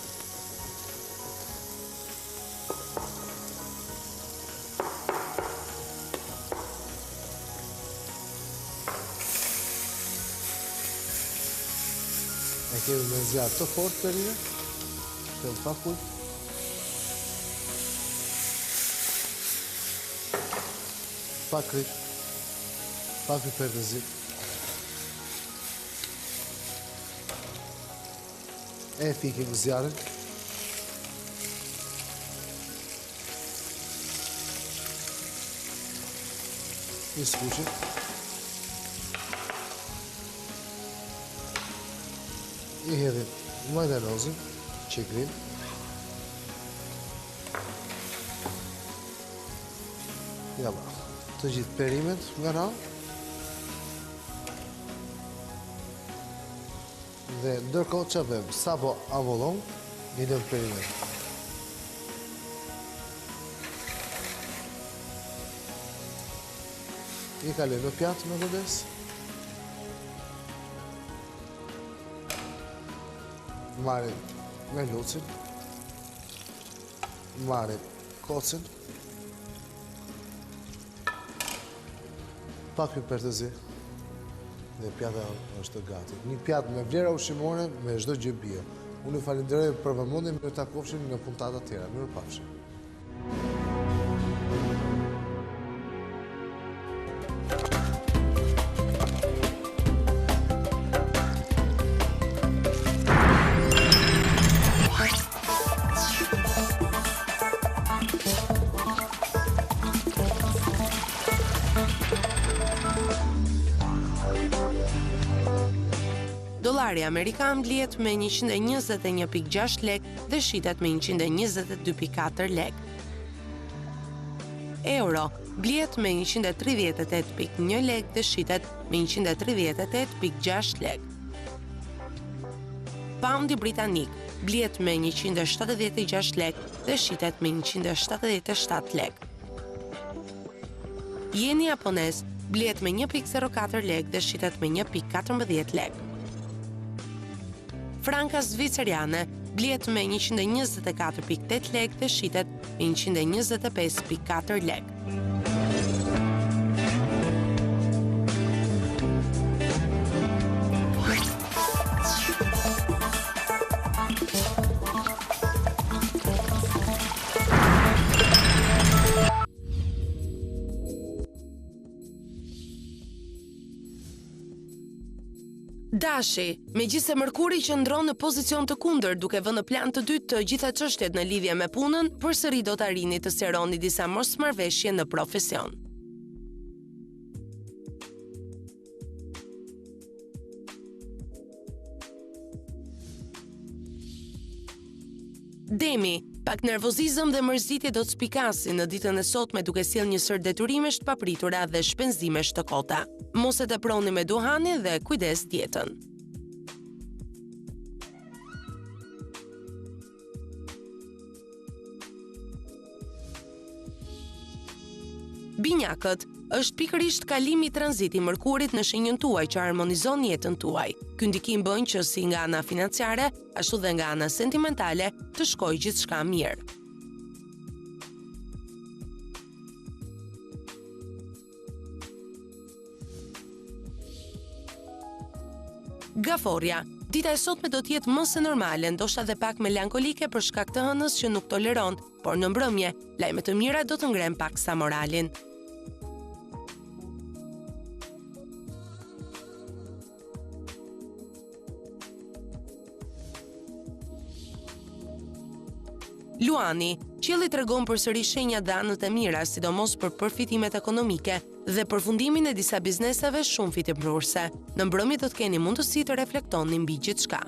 E kemi me zjarr të fortë perimet, të pa kulp. Pak kripë, pak piper të zi. E fikim zjarrin. I skuqim. I hedhim majdanozin, që grim. Jalla, të gjithë perimet nga radhë. Dhe ndërkohë ça bëjmë, sapo avullon, i lëmë perimet. I kalojmë në pjatë me kujdes. Marrim merlucin. Marrim kocën. Pak piper të zi dhe pjata është gati. Një pjatë me vlera ushqimore me çdo gjë bio. Unë ju falenderoj për vëmendjen, mirupafshim në puntata tjera. Mirupafshim. Dollari amerikan blihet me 121.6 lek dhe shitet me 122.4 lek. Euro blihet me 138.1 lek dhe shitet me 138.6 lek. Paundi britanik blihet me 176 lekë dhe shitet me 177 lekë. Jeni japonez blihet me 1.04 lekë dhe shitet me 1.14 lekë. Franka zviceriane blihet me 124.8 lekë dhe shitet me 125.4 lekë. Dashi, megjithëse Mërkuri qëndron në pozicion të kundërt duke vënë në plan të dytë të gjitha çështjet në lidhje me punën, përsëri do të arrini të sqaroni disa mosmarrëveshje në profesion. Demi, pak nervozizëm dhe mërzitje do të spikasin në ditën e sotme duke sjellë një sërë detyrimesh të papritura dhe shpenzimesh të kota. Mos e teproni me duhanin dhe kujdes dietën. Binjakët, është pikërisht kalimi tranzit i Mërkurit në shenjën tuaj që harmonizon jetën tuaj. Ky ndikim bën që si nga ana financiare, ashtu dhe nga ana sentimentale, të shkojë gjithçka mirë. Gaforrja, dita e sotme do të jetë më se normale, ndoshta dhe pak melankolike për shkak të hënës që nuk toleron, por në mbrëmje, lajme të mira do të ngrenë paksa moralin. Luani, qielli tregon përsëri shenjat dhe anët e mira, sidomos për përfitimet ekonomike dhe përfundimin e disa bizneseve shumë fitimprurëse. Në mbrëmje do të keni mundësi të reflektoni mbi gjithçka.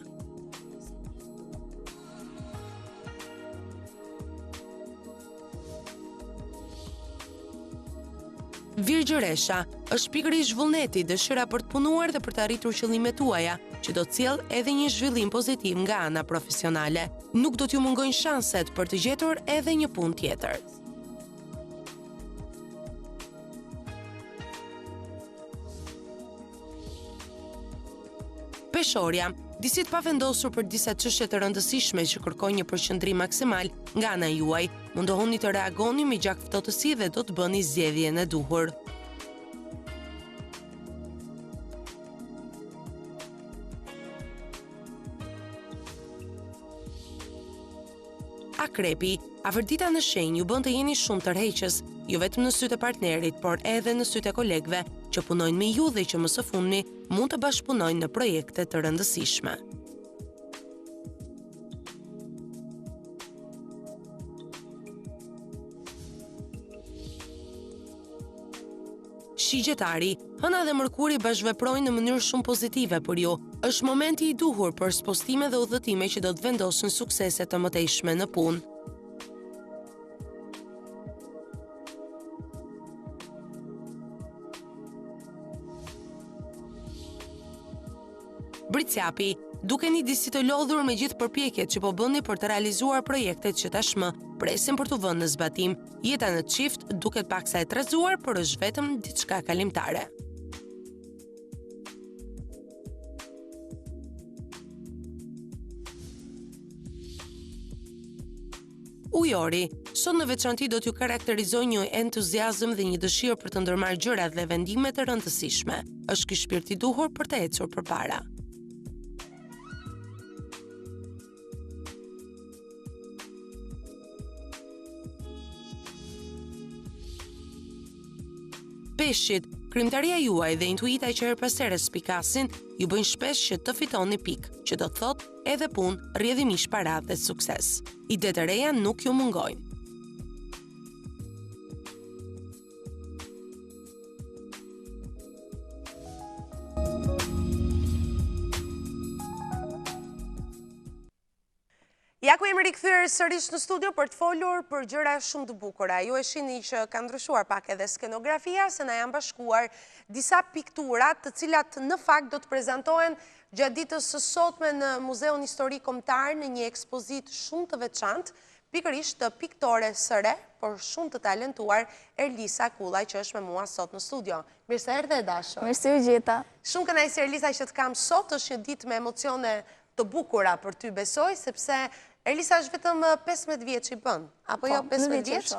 Virgjëresha, është pikërisht vullneti, dëshira për të punuar dhe për të arritur qëllimet tuaja, që do të sjellë edhe një zhvillim pozitiv nga ana profesionale. Nuk do t'ju mungojnë shanset për të gjetur edhe një punë tjetër. Peshorja, disi të pavendosur për disa çështje të rëndësishme që kërkojnë një përqendrim maksimal nga ana juaj. Mundohuni të reagoni me gjakftohtësi dhe do të bëni zgjedhjen e duhur. Akrepi, Afërdita në shenjë ju bën të jeni shumë tërheqës, jo vetëm në sytë e partnerit, por edhe në sytë e kolegëve që punojnë me ju dhe që më së fundmi mund të bashkëpunojnë në projekte të rëndësishme. Shigjetari, Hëna dhe Mërkuri bashkëveprojnë në mënyrë shumë pozitive për ju. Është momenti i duhur për spostime dhe udhëtime që do të vendosin suksese të mëtejshme në punë. Bricjapi, dukeni disi të lodhur me gjithë përpjekjet që po bëni për të realizuar projektet që tashmë presin për t'u vënë në zbatim. Jeta në çift duket paksa e trazuar, por është vetëm diçka kalimtare. Ujori, sot në veçanti do t'ju karakterizojë një entuziazëm dhe një dëshirë për të ndërmarrë gjëra dhe vendime të rëndësishme. Është ky shpirt i duhur për të ecur përpara. Peshqit, krijimtaria juaj dhe intuita që herë pas here spikasin, ju bëjnë shpesh që të fitoni pikë, që do të thotë edhe punë, rrjedhimisht para dhe sukses. Idetë e reja nuk ju mungojnë. Ja ku jemi rikthyer sërish në studio për të folur për gjëra shumë të bukura. Ju e shihni që ka ndryshuar pak edhe skenografia, se na janë bashkuar disa piktura të cilat në fakt do të prezantohen. gjatë ditës së sotme në Muzeun Historik Kombëtar në një ekspozitë shumë të veçantë, pikërisht të piktores së re, por shumë të talentuar, Erlisa Kulla që është me mua sot në studio. Mirë se erdhe e dashur. Mirë se ju gjeta. Shumë kënaqësi Erlisa që të kam sot, është një ditë me emocione të bukura për ty besoj, sepse Erlisa është vetëm 15 vjeç i bën, apo jo 15 po, vjeç,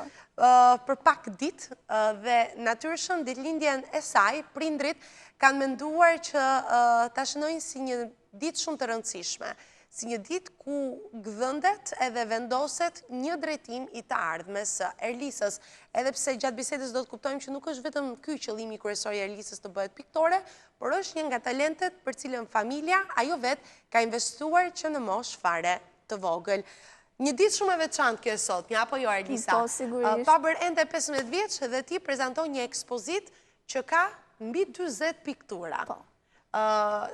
për pak ditë dhe natyrshëm ditëlindjen e saj, prindërit kanë menduar që ta shënojnë si një ditë shumë të rëndësishme, si një ditë ku gdhendet edhe vendoset një drejtim i të ardhmes së Erlisës. Edhe pse gjatë bisedës do të kuptojmë që nuk është vetëm ky qëllimi kryesor i Erlisës të bëhet piktore, por është një nga talentet për cilën familja, ajo vetë, ka investuar që në moshë fare të vogël. Një ditë shumë e veçantë kjo e sotmja, apo jo Erlisa? Po, sigurisht. Pa bërë ende 15 vjeç dhe ti prezanton një ekspozitë që ka mbi 40 piktura. Po.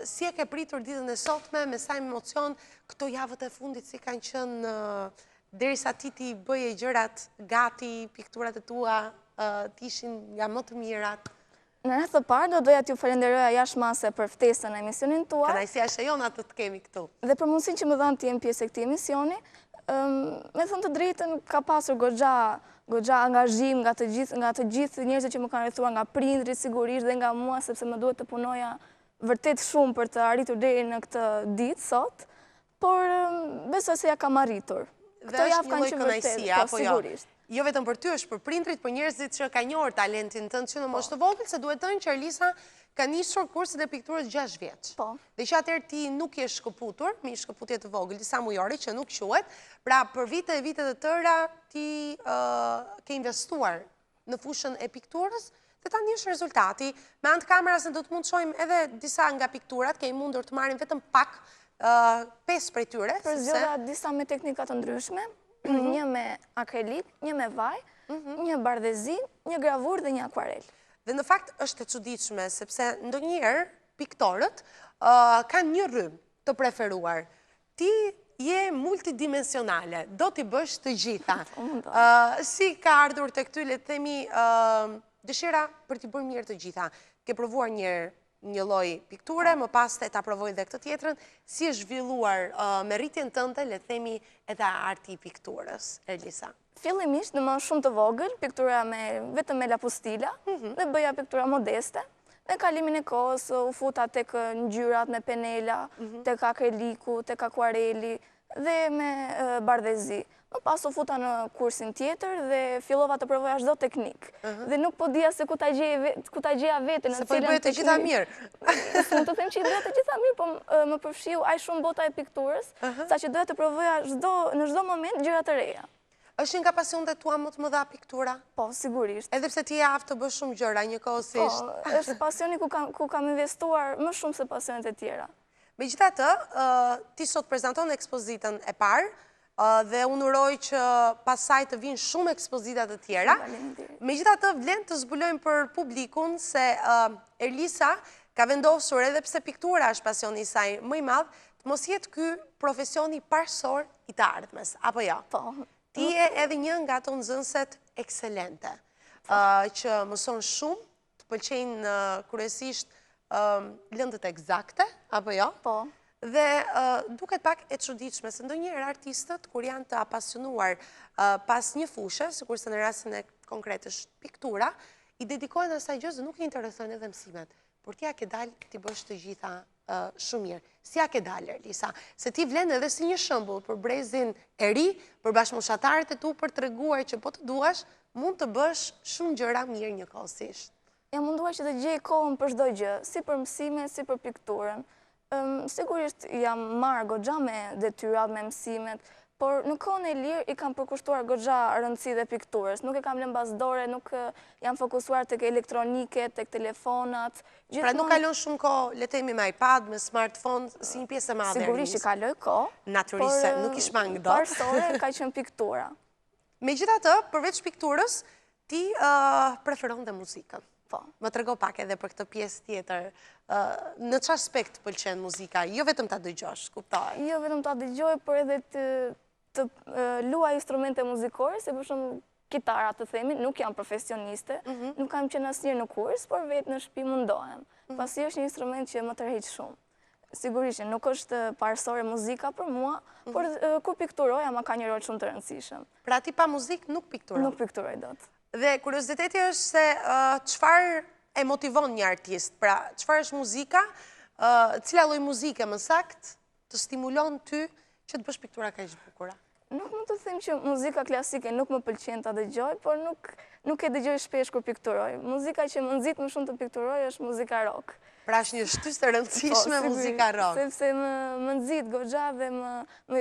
Si e ke pritur ditën e sotme, me sa emocion, këto javët e fundit si kanë qenë derisa ti t'i bëje gjërat gati, pikturat e tua, të ishin nga më të mirat? Në radhë të parë, do doja t'ju falenderoja jashtë mase për ftesën në emisionin tuaj. Kënaqësia është e jona të të kemi këtu. Dhe për mundësinë që më dhanë të jem pjesë e këtij emisioni, me thënë të drejtën ka pasur goxha goxha angazhim nga të gjithë nga të gjithë njerëzit që më kanë rrethuar nga prindërit sigurisht dhe nga mua sepse më duhet të punoja vërtet shumë për të arritur deri në këtë ditë sot. Por besoj se ia kam arritur. Dhe është një lloj kënaqësie, po, apo jo? Jo vetëm për ty, është për prindërit, për njerëzit që kanë njohur talentin tënd që në moshë të po. vogël, se duhet thënë që Erlisa ka nisur kursin e pikturës 6 vjeç. Po. Dhe që atëherë ti nuk je shkëputur, me një shkëputje të vogël, disa mujore që nuk quhet, pra për vite e vite të tëra ti ke investuar në fushën e pikturës, dhe tani është rezultati. Me anë të kameras ne do të mund të shohim edhe disa nga pikturat, kemi mundur të marrim vetëm pak, pesë prej tyre. Përzgjodha disa me teknika të ndryshme, mhm. një me akrilik, një me vaj, mhm. një bardhezi, një gravurë dhe një akuarel. Dhe në fakt është e çuditshme, sepse ndonjëherë piktorët kanë një rrymë të preferuar. Ti je multidimensionale, do t'i bësh të gjitha. Si ka ardhur tek ty, le të themi, dëshira për t'i bërë mirë të gjitha? Ke provuar një një lloj pikture, më pas the ta provoj dhe këtë tjetrën, si është zhvilluar me rritjen tënde, le të themi, edhe arti i pikturës, Erlisa? Fillimisht në moshë shumë të vogël, pikturoja me vetëm me lapustila mhm. dhe bëja piktura modeste. Me kalimin e kohës u futa tek ngjyrat me penela, mhm. tek akriliku, tek akuareli dhe me bardhezi. Më pas u futa në kursin tjetër dhe fillova të provoja çdo teknikë. Mhm. Dhe nuk po dija se ku ta gjeja veten në cilën teknikë. Se po i bëje të gjitha mirë. S'mund të them që i bëja të gjitha mirë, po më përfshiu aq shumë bota e pikturës, saqë doja të provoja në çdo moment gjëra të reja. Është një nga pasionet e tua më të mëdha piktura? Po, sigurisht. Edhe pse ti je e aftë të bësh shumë gjëra njëkohësisht. Po, është pasioni ku kam investuar më shumë se pasionet e tjera. Megjithatë, ti sot prezanton ekspozitën e parë dhe unë uroj që pas saj të vijnë shumë ekspozita të tjera. Megjithatë, vlen të zbulojmë për publikun se Erlisa ka vendosur edhe pse piktura është pasioni i saj më i madh, të mos jetë ky profesioni parësor i të ardhmes, apo jo? Po. Ti je edhe një nga ato nxënëset ekselente, po. që mëson shumë, të pëlqejnë kryesisht lëndët ekzakte, apo jo? Po. Dhe duket pak e çuditshme, se ndonjëherë artistët, kur janë të apasionuar pas një fushe, sikurse në rastin konkret është piktura, i dedikohen asaj gjësë dhe nuk i interesojnë edhe mësimet. Por ti ia ke dalë t'i bësh të gjitha shumë mirë. Si ia ke dalë, Erlisa? Se ti vlen edhe si një shembull për brezin e ri, për bashkëmoshatarët e tu, për të treguar që po të duash, mund të bësh shumë gjëra mirë njëkohësisht. Jam munduar që të gjej kohën për çdo gjë, si për mësimet, si për pikturën. Sigurisht jam marrë goxha me detyrat, me mësimet, por në kohën e lirë i kam përkushtuar goxha rëndësi dhe pikturës. Nuk e kam lënë mbas dore, nuk jam fokusuar tek elektroniket, tek telefonat. Pra nuk kalon shumë kohë, le të themi me iPad, me smartphone, si një pjesë e madhe e rinisë. Sigurisht që kaloj kohë. Natyrisht se nuk i shmang dot. Parësore ka qenë piktura. Megjithatë, përveç pikturës, ti preferon dhe muzikën. Po. Më trego pak edhe për këtë pjesë tjetër. Në ç'aspekt të pëlqen muzika? Jo vetëm ta dëgjosh, kuptohet. Jo vetëm ta dëgjoj, por edhe të të luaj instrumente muzikore, si për shembull kitara të themi, nuk jam profesioniste, mhm. nuk kam qenë asnjëherë në kurs, por vetë në shtëpi mundohem. Mhm. Pasi është një instrument që më tërheq shumë. Sigurisht që nuk është parësore muzika për mua, mhm. por kur pikturoj, ama ka një rol shumë të rëndësishëm. Pra ti pa muzikë nuk pikturon? Nuk pikturoj dot. Dhe kurioziteti është se çfarë e motivon një artist, pra çfarë është muzika, cila lloj muzike më saktë të stimulon ty që të bësh piktura kaq të bukura? Nuk mund të them që muzika klasike nuk më pëlqen ta dëgjoj, por nuk nuk e dëgjoj shpesh kur pikturoj. Muzika që më nxit më shumë të pikturoj është muzika rock. Pra është një shtysë e rëndësishme po, muzika rock. Sepse më më nxit goxha dhe më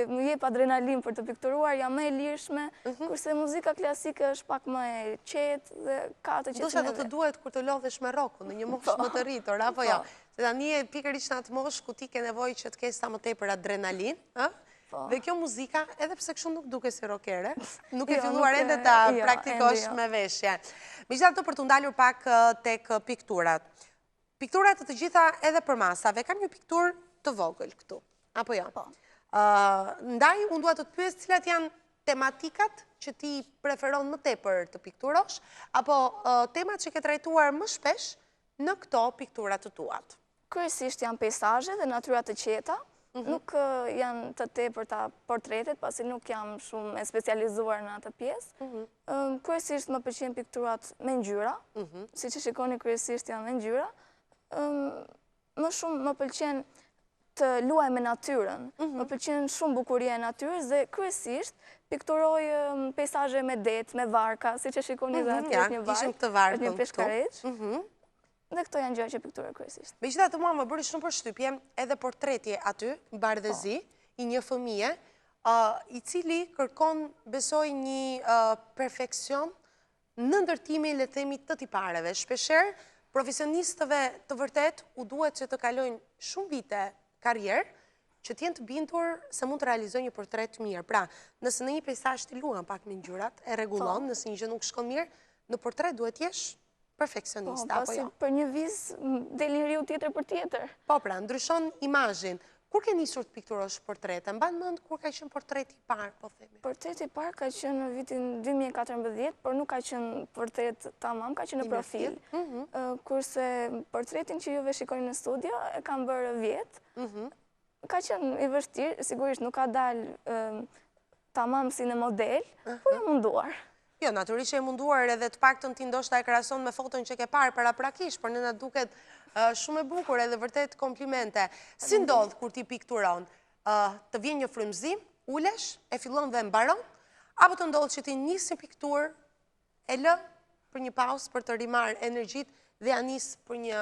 më jep adrenalinë për të pikturuar, jam më e lirshme, mhm. kurse muzika klasike është pak më e qetë dhe ka të qetësinë e vet. Ndoshta do të duhet kur të lodhesh me rockun, në një moshë po. më të rritur, apo jo? Po. Se tani je pikërisht në atë moshë ku ti ke nevojë që të kesh sa më tepër adrenalinë, ë? Po. Dhe kjo muzika, edhe pse kështu nuk dukesh si rokere, nuk ke jo, filluar ende ta jo, praktikosh jo. me veshje. Megjithatë për t'u ndalur pak tek pikturat. Pikturat të të gjitha edhe përmasave, kam një pikturë të vogël këtu, apo jo? Po. Ndaj, unë dua të të pyes cilat janë tematikat që ti preferon më tepër të pikturosh, apo temat që ke trajtuar më shpesh në këto piktura të tuat? Kryesisht janë peisazhe dhe natyra të qeta, mhm. nuk janë të tepërta portretet, pasi nuk jam shumë e specializuar në atë pjesë. Mhm. Kryesisht më pëlqejnë pikturat me ngjyra, mhm. siç e shikoni kryesisht janë me ngjyra. Më shumë më pëlqen të luaj me natyrën. Mhm. Më pëlqen shumë bukuria e natyrës dhe kryesisht pikturoj peisazhe me det, me varka, siç e shikoni dhe mhm, aty është një varkë, është një peshkarexhë. Mhm. Dhe këto janë gjëra që pikturoj kryesisht. Megjithatë mua më bëri shumë përshtypje edhe portreti aty, bardhezi, po. i një fëmije, i cili kërkon besoj një perfeksion në ndërtimin, le të themi, të tipareve. Shpeshherë, profesionistëve të vërtetë u duhet që të kalojnë shumë vite karrierë, që të jenë të bindur se mund të realizojnë një portret të mirë. Pra, nëse në një peisazh ti luan pak me ngjyrat, e rregullon, po. nëse një gjë nuk shkon mirë, në portret duhet të jesh perfeksionist, po, apo jo? Për një vizë del njeriu tjetër për tjetër. Po pra, ndryshon imazhin. Kur ke nisur të pikturosh portrete? Mban mend kur ka qenë portreti i parë, po themi? Portreti i parë ka qenë në vitin 2014, por nuk ka qenë portret tamam, ka qenë në profil. Mhm. Kurse portretin që juve shikoni në studio, e kam bërë vjet. Mhm. Ka qenë i vështirë, sigurisht nuk ka dalë tamam si në model, por jam munduar. Jo, natyrisht që je munduar edhe të paktën ti ndoshta e krahason me foton që ke parë paraprakisht, por ne na duket shumë e bukur edhe vërtet komplimente. Si ndodh kur ti pikturon? Të vjen një frymëzim, ulesh, e fillon dhe mbaron, apo të ndodh që ti nis një pikturë, e lë për një pauzë për të rimarrë energjitë dhe ia nis për një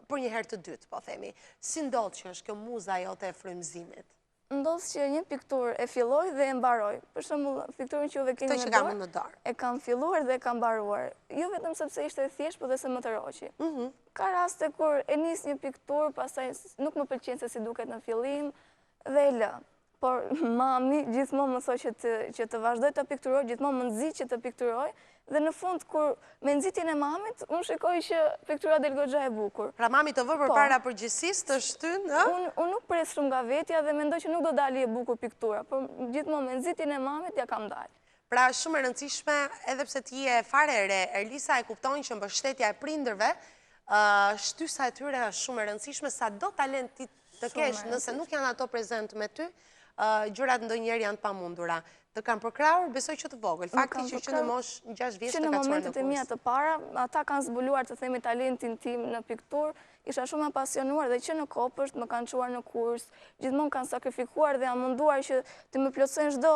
për një herë të dytë, po themi. Si ndodh që është kjo muza jote e frymëzimit? Ndodh që një pikturë e filloj dhe e mbaroj. Për shembull, pikturën që juve keni në dorë, në dorë. E kam filluar dhe e kam mbaruar. Jo vetëm sepse ishte e thjeshtë, por dhe se më tërhoqi. Mhm. Ka raste kur e nis një pikturë, pastaj nuk më pëlqen se si duket në fillim dhe e lë. Por mami gjithmonë më thotë që të që të vazhdoj të pikturoj, gjithmonë më nxit që të pikturoj dhe në fund kur me nxitjen e mamit, unë shikoj që piktura del goxha e bukur. Pra mami të vë po. përpara përgjegjësisë të shtyn, ë? Unë unë nuk pres shumë nga vetja dhe mendoj që nuk do dali e bukur piktura, por gjithmonë me nxitjen e mamit ia kam dalë. Pra është shumë e rëndësishme, edhe pse ti je fare e re, Erlisa e kupton që mbështetja e prindërve, shtysa e tyre është shumë e rëndësishme, sado talent ti të kesh, nëse nuk janë ato prezent me ty, gjërat ndonjëherë janë të pamundura. Të kanë përkrahur, besoj që të vogël. Fakti që që në moshë 6 vjeç të ka çuar në kurs. Që në momentet e mia të para, ata kanë zbuluar të themi talentin tim në pikturë, isha shumë e apasionuar dhe që në kopësht më kanë çuar në kurs, gjithmonë kanë sakrifikuar dhe janë munduar që të më plotësojnë çdo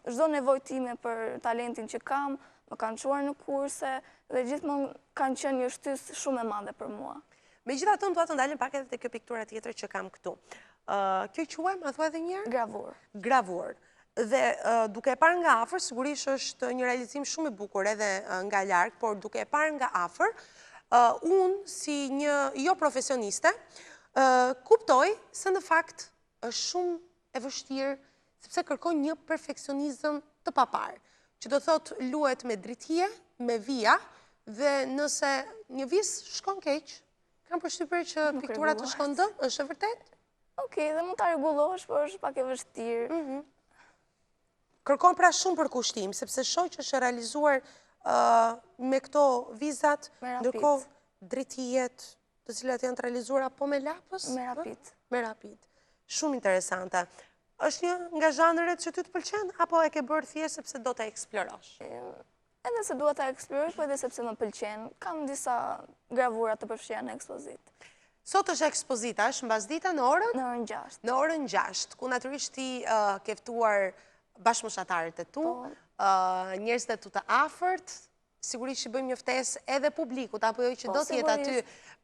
çdo nevojë time për talentin që kam, më kanë çuar në kurse dhe gjithmonë kanë qenë një shtysë shumë e madhe për mua. Megjithatë, unë dua të ndalem pak edhe te kjo piktura tjetër që kam këtu. Kjo quhet, ma thua edhe një herë? Gravurë. Gravurë. Dhe duke e parë nga afër, sigurisht është një realizim shumë i bukur edhe nga larg, por duke e parë nga afër, unë si një jo profesioniste, kuptoj se në fakt është shumë e vështirë, sepse kërkon një perfeksionizëm të paparë, që do thotë luhet me dritëhije, me vija, dhe nëse një vizë shkon keq, kam përshtypjen që piktura të shkon dëm, është e vërtetë? Okej, dhe mund ta rregullosh, por është pak e vështirë. Mhm. Kërkon pra shumë përkushtim, sepse shoh që është realizuar me këto vizat, ndërkohë dritëhijet. të cilat janë të realizuara po me lapës? Me rapid. Me rapid. Shumë interesante. Është një nga zhanret që ty të pëlqen, apo e ke bërë thjesht sepse do të eksplorosh? Edhe se dua ta eksploroj, po edhe sepse më pëlqen. Kam disa gravura të përfshira në ekspozitë. Sot është ekspozita, është mbasdite në orën? Në orën 6. Në orën 6, ku natyrisht ti ke ftuar bashkëmoshatarët e tu, po. njerëzit e tu të afërt, sigurisht që bëjmë një ftesë edhe publikut, apo jo që po, do të jetë aty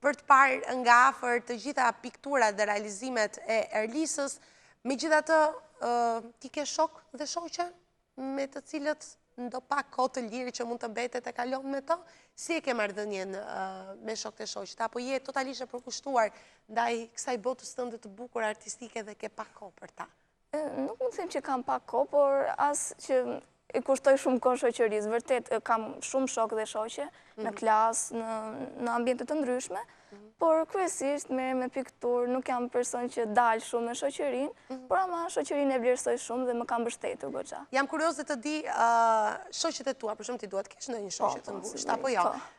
për të parë nga afër të gjitha pikturat dhe realizimet e Erlisës. Megjithatë, ti ke shokë dhe shoqe me të cilët ndopak kohë të lirë që mund të mbetet e kalon me to, si e ke marrëdhënien me shokët e shoqet, apo je totalisht e përkushtuar ndaj kësaj botës tënde të bukur artistike dhe ke pak kohë për ta? Nuk mund të them që kam pak kohë, por as që i kushtoj shumë kohë shoqërisë. Vërtet, kam shumë shokë dhe shoqe në mhm. klasë, në ambiente të ndryshme, mhm. por kryesisht merrem me pikturë, nuk jam person që dal shumë me shoqërinë, mhm. por ama shoqërinë e vlerësoj shumë dhe më ka mbështetur goxha. Jam kurioze të di shoqet e tua, për shembull ti duhet të kesh ndonjë po, shoqe të po, ngushtë, apo jo? Po.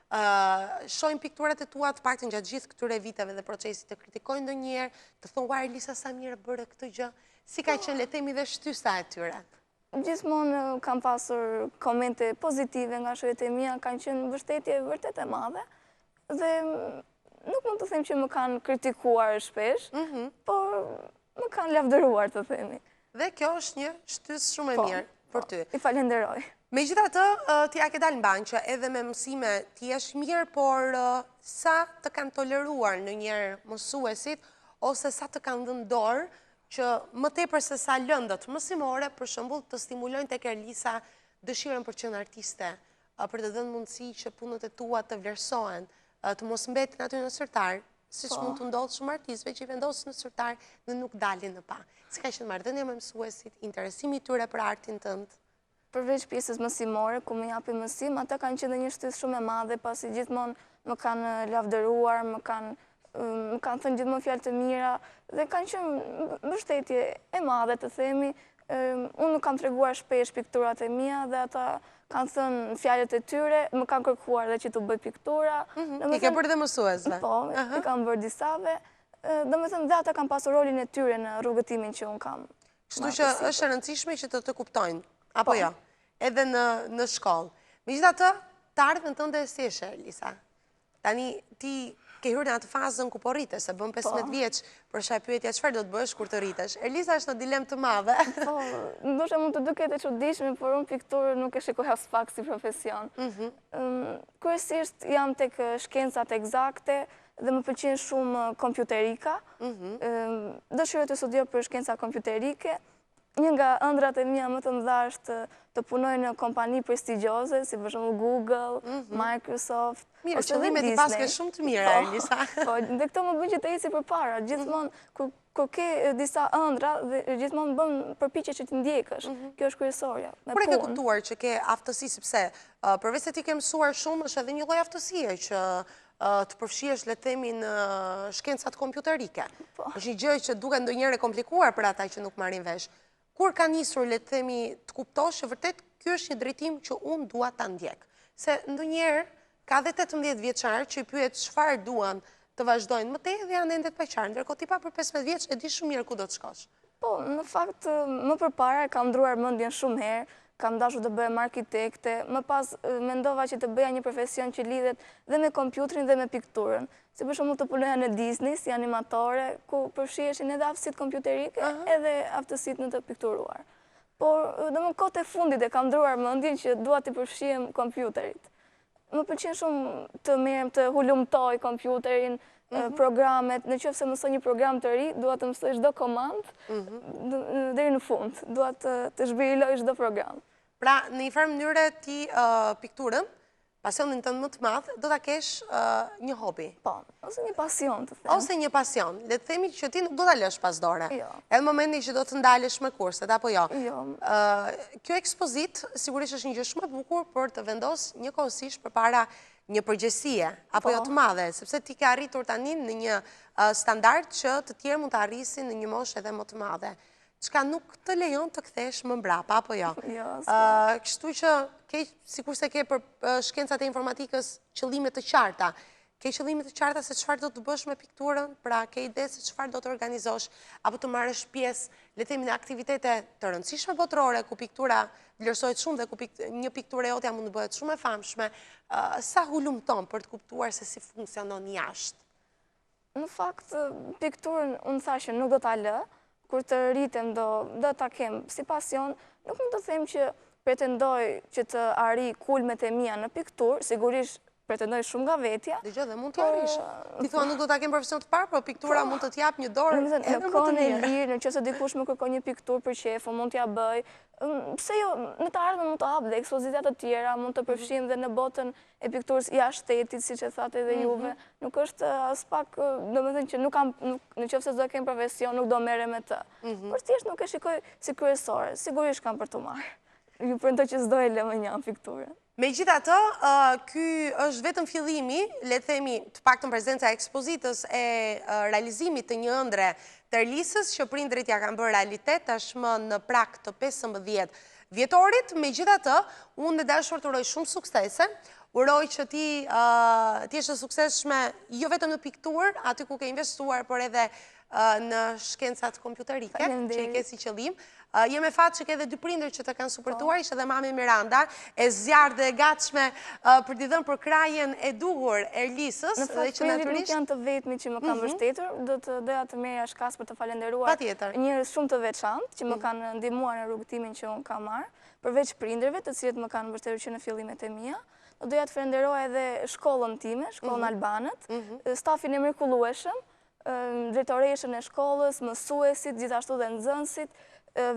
Shohin pikturat e tua të paktën gjatë gjithë këtyre viteve dhe procesit të kritikojnë ndonjëherë, të thonë, ua Erlisa sa mirë bëre këtë gjë, si ka qenë le të themi dhe shtysa e tyre? Gjithmonë kam pasur komente pozitive nga shoqet e mia, kanë qenë mbështetje vërtet e madhe dhe nuk mund të them që më kanë kritikuar shpesh, mhm. por më kanë lavdëruar të themi. Dhe kjo është një shtysë shumë e po, mirë për po, ty. I falenderoj. Megjithatë, ti ia ke dalë mbanë që edhe me mësime të jesh mirë, por sa të kanë toleruar ndonjëherë mësuesit, ose sa të kanë dhënë dorë që më tepër se sa lëndët mësimore, për shembull, të stimulojnë tek Erlisa dëshirën për të qenë artiste, për të dhënë mundësi që punët e tua të vlerësohen, të mos mbeten aty në sirtar, siç po. mund të ndodhë shumë artistëve që i vendosin në sirtar dhe nuk dalin në pah. Si ka qenë marrëdhënia me mësuesit, interesimi i tyre për artin tënd? Përveç pjesës mësimore, ku më japin mësim, ata kanë qenë dhe një shtysë shumë e madhe, pasi gjithmonë më kanë lavdëruar, më kanë më kanë thënë gjithmonë fjalë të mira dhe kanë qenë mbështetje e madhe të themi. Unë nuk kam treguar shpesh pikturat e mia dhe ata kanë thënë fjalët e tyre, më kanë kërkuar dhe që t'u bëj piktura. Mhm, I ke bërë dhe mësuesve? Po, i kam bërë disave. Domethënë dhe ata kanë pasur rolin e tyre në rrugëtimin që unë kam. Kështu që është e rëndësishme që të të kuptojnë, apo po. jo, edhe në shkollë. Megjithatë, të ardhmen tënde si e sheh, Lisa? Tani, ti ke hyrë në atë fazën ku po rritesh, se bën 15 po. vjeç, për shembull pyetja çfarë do të bësh kur të rritesh. Erlisa është në dilemë të madhe. Po, ndoshta mund të duket e çuditshme, por unë pikturën nuk e shikoj aspak si profesion. Mhm. Kryesisht jam tek shkencat ekzakte dhe më pëlqen shumë kompjuterika. Mhm. Dëshiroj të studioj për shkenca kompjuterike. Një nga ëndrrat e mia më të mëdha është të punoj në kompani prestigjioze, si për shembull Google, mhm. Microsoft, Mirë, qëllimet i paske shumë të mira, po, Elisa. Po, dhe këto më bëjnë që të eci përpara. Gjithmonë, kur ke disa ëndrra, dhe gjithmonë bën përpjekje që t'i ndjekësh. Mhm. Kjo është kryesorja, me Kur e ke kuptuar që ke aftësi, sepse përveç se ti ke mësuar shumë, është edhe një lloj aftësie që të përfshihesh le të themi në shkencat kompjuterike. Po. Është një gjë që duket ndonjëherë e komplikuar për ata që nuk marrin vesh. Kur ka nisur le të themi të kuptosh që vërtet ky është një drejtim që unë dua ta ndjek. Se ndonjëherë ka dhe 18 vjeçar që i pyet çfarë duan të vazhdojnë më tej dhe janë ende të paqartë. Ndërkohë ti pa për 15 vjeç e di shumë mirë ku do të shkosh. Po, në fakt, më përpara e kam ndërruar mendjen shumë herë, kam dashur të bëhem arkitekte, më pas mendova që të bëja një profesion që lidhet dhe me kompjuterin dhe me pikturën. Si për shembull të punoja në Disney, si animatore, ku përfshiheshin edhe aftësitë kompjuterike, edhe aftësitë në të pikturuar. Por, domethënë kohët e fundit e kam ndërruar mendjen që dua t'i përfshihem kompjuterit. Më pëlqen shumë të merrem të hulumtoj kompjuterin, mhm. programet, në qoftë se mësoj një program të ri, dua të mësoj çdo komandë, mhm. deri në fund, dua të zhbiriloj çdo program. Pra, në një farë mënyre ti pikturën, pasionin tënd më të madh, do ta kesh një hobi. Po, ose një pasion të them. Ose një pasion. Le të themi që ti nuk do ta lësh pas dore. Jo. Edhe në momentin që do të ndalesh me kurset, apo jo? Jo. Kjo ekspozitë, sigurisht është një gjë shumë e bukur, por të vendos njëkohësisht përpara një përgjegjësie, apo jo po. të madhe, sepse ti ke arritur tani në një standard që të tjerë mund të arrisin në një moshë edhe më të madhe. Çka nuk të lejon të kthehesh më mbrapa, apo jo? Jo, Kështu që, ke, sikurse ke për shkencat e informatikës qëllime të qarta, Ke qëllime të qarta se çfarë do të bësh me pikturën, pra ke ide se çfarë do të organizosh, apo të marrësh pjesë, le të themi në aktivitete të rëndësishme botërore, ku piktura vlerësohet shumë dhe ku një pikturë e jotja mund të bëhet shumë e famshme, sa hulumton për të kuptuar se si funksionon jashtë? Në fakt, pikturën unë thashë që nuk do ta lë, kur të rritem do, do ta kem si pasion, nuk mund të them që pretendoj që të arrij kulmet e mia në pikturë, sigurisht pretendoj shumë nga vetja. Dëgjo dhe mund të arrish. Ti thua nuk do ta kem profesion të parë, por piktura po. mund të të japë një dorë edhe më të mirë. Në kohën e lirë, në qoftë se dikush më kërkon një pikturë për qejf, mund t'ia bëj. Pse jo, në të ardhmen mund të hap dhe ekspozita të tjera, mund të mhm. përfshihem dhe në botën e pikturës jashtë shtetit, siç e thatë edhe juve, mhm. nuk është aspak, domethënë që nuk kam, në qoftë se s'do e kem profesion, nuk do merrem me të. Mhm. Por thjesht nuk e shikoj si kryesore, sigurisht kam për t'u marrë. Ju premtoj që s'do e lë mënjanë pikturën. Megjithatë, ky është vetëm fillimi, le të themi, të paktën prezenca e ekspozitës e realizimit të një ëndrre të Erlisës, që prindërit ia kanë bërë realitet tashmë në prag të 15 Vjetorit, megjithatë, unë e dashur të uroj shumë suksese, uroj që ti të jesh e suksesshme jo vetëm në pikturë, aty ku ke investuar, por edhe në shkencat kompjuterike, që i ke si qëllim. Je me fat që ke edhe dy prindër që të kanë suportuar, po. ishte edhe mami Miranda, e zjarrtë dhe e gatshme për t'i dhënë përkrahjen e duhur Erlisës. Në fakt, prindërit nuk janë të vetmit që më kanë mhm. mbështetur, do të doja të merrja shkas për të falenderuar njerëz shumë të veçantë që më mhm. kanë ndihmuar në rrugëtimin që unë kam marrë, përveç prindërve të cilët më kanë mbështetur që në fillimet e mia. Do doja të falenderoja edhe shkollën time, shkollën mhm. Albanët, stafin e mrekullueshëm, drejtoreshën e shkollës, mësuesit, gjithashtu dhe nxënësit.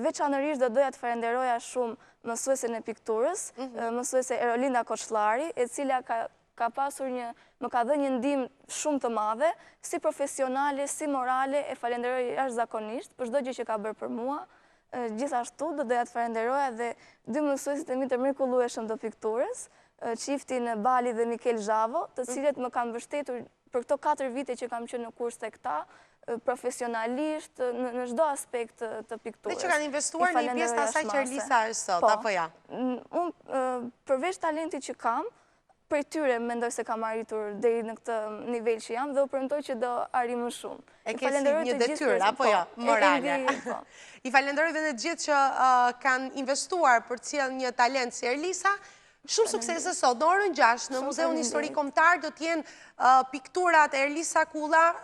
Veçanërisht do doja të falenderoja shumë mësuesen e pikturës, mhm. mësuese Erolinda Koçllari, e cila ka ka pasur një, më ka dhënë një ndihmë shumë të madhe, si profesionale, si morale, e falenderoj jashtëzakonisht për çdo gjë që ka bërë për mua. Gjithashtu do doja të falenderoja dhe dy mësuesit e mi të mrekullueshëm të pikturës, çiftin Bali dhe Mikel Zhavo, të mhm. cilët më kanë mbështetur për këto 4 vite që kam qenë në kurs te këta, profesionalisht, në çdo aspekt të pikturës. Dhe që kanë investuar në një pjesë të asaj që Erlisa është sot, po. apo ja? Unë, përveç talentit që kam, prej tyre mendoj se kam arritur deri në këtë nivel që jam dhe u premtoj që do arrij më shumë. E ke si një detyrë, apo jo, po, morale. Po. I falenderoj dhe të gjithë që kanë investuar për të sjellë një talent si Erlisa, Shumë suksese sot, në orën 6, në Muzeun Historik Kombëtar do të jenë pikturat e Erlisa Kulla,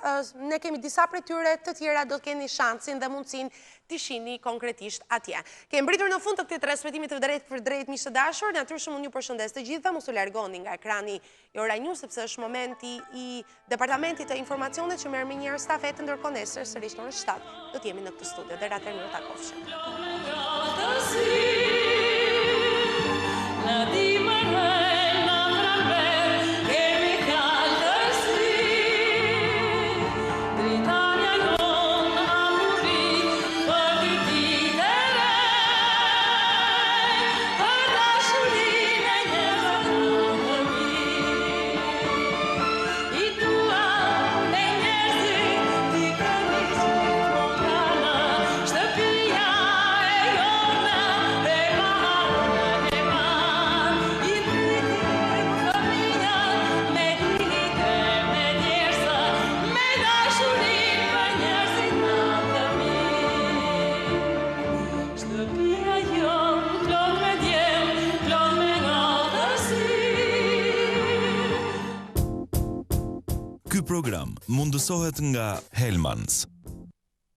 ne kemi disa prej tyre, të tjera do të keni shansin dhe mundësinë t'i shihni konkretisht atje. Kemi mbërritur në fund të këtij transmetimi të drejtpërdrejtë miq të dashur, natyrshëm unë ju përshëndes të gjithëve, mos u largoni nga ekrani i Ora News, sepse është momenti i Departamentit të Informacionit që merr menjëherë stafetën, ndërkohë nesër sërish në orën 7 do të jemi në këtë studio. Deri atëherë mirë u takofshim. Shtëpia jonë plot me djell, plot me ngrohtësi. Ky program mundësohet nga Hellmann's.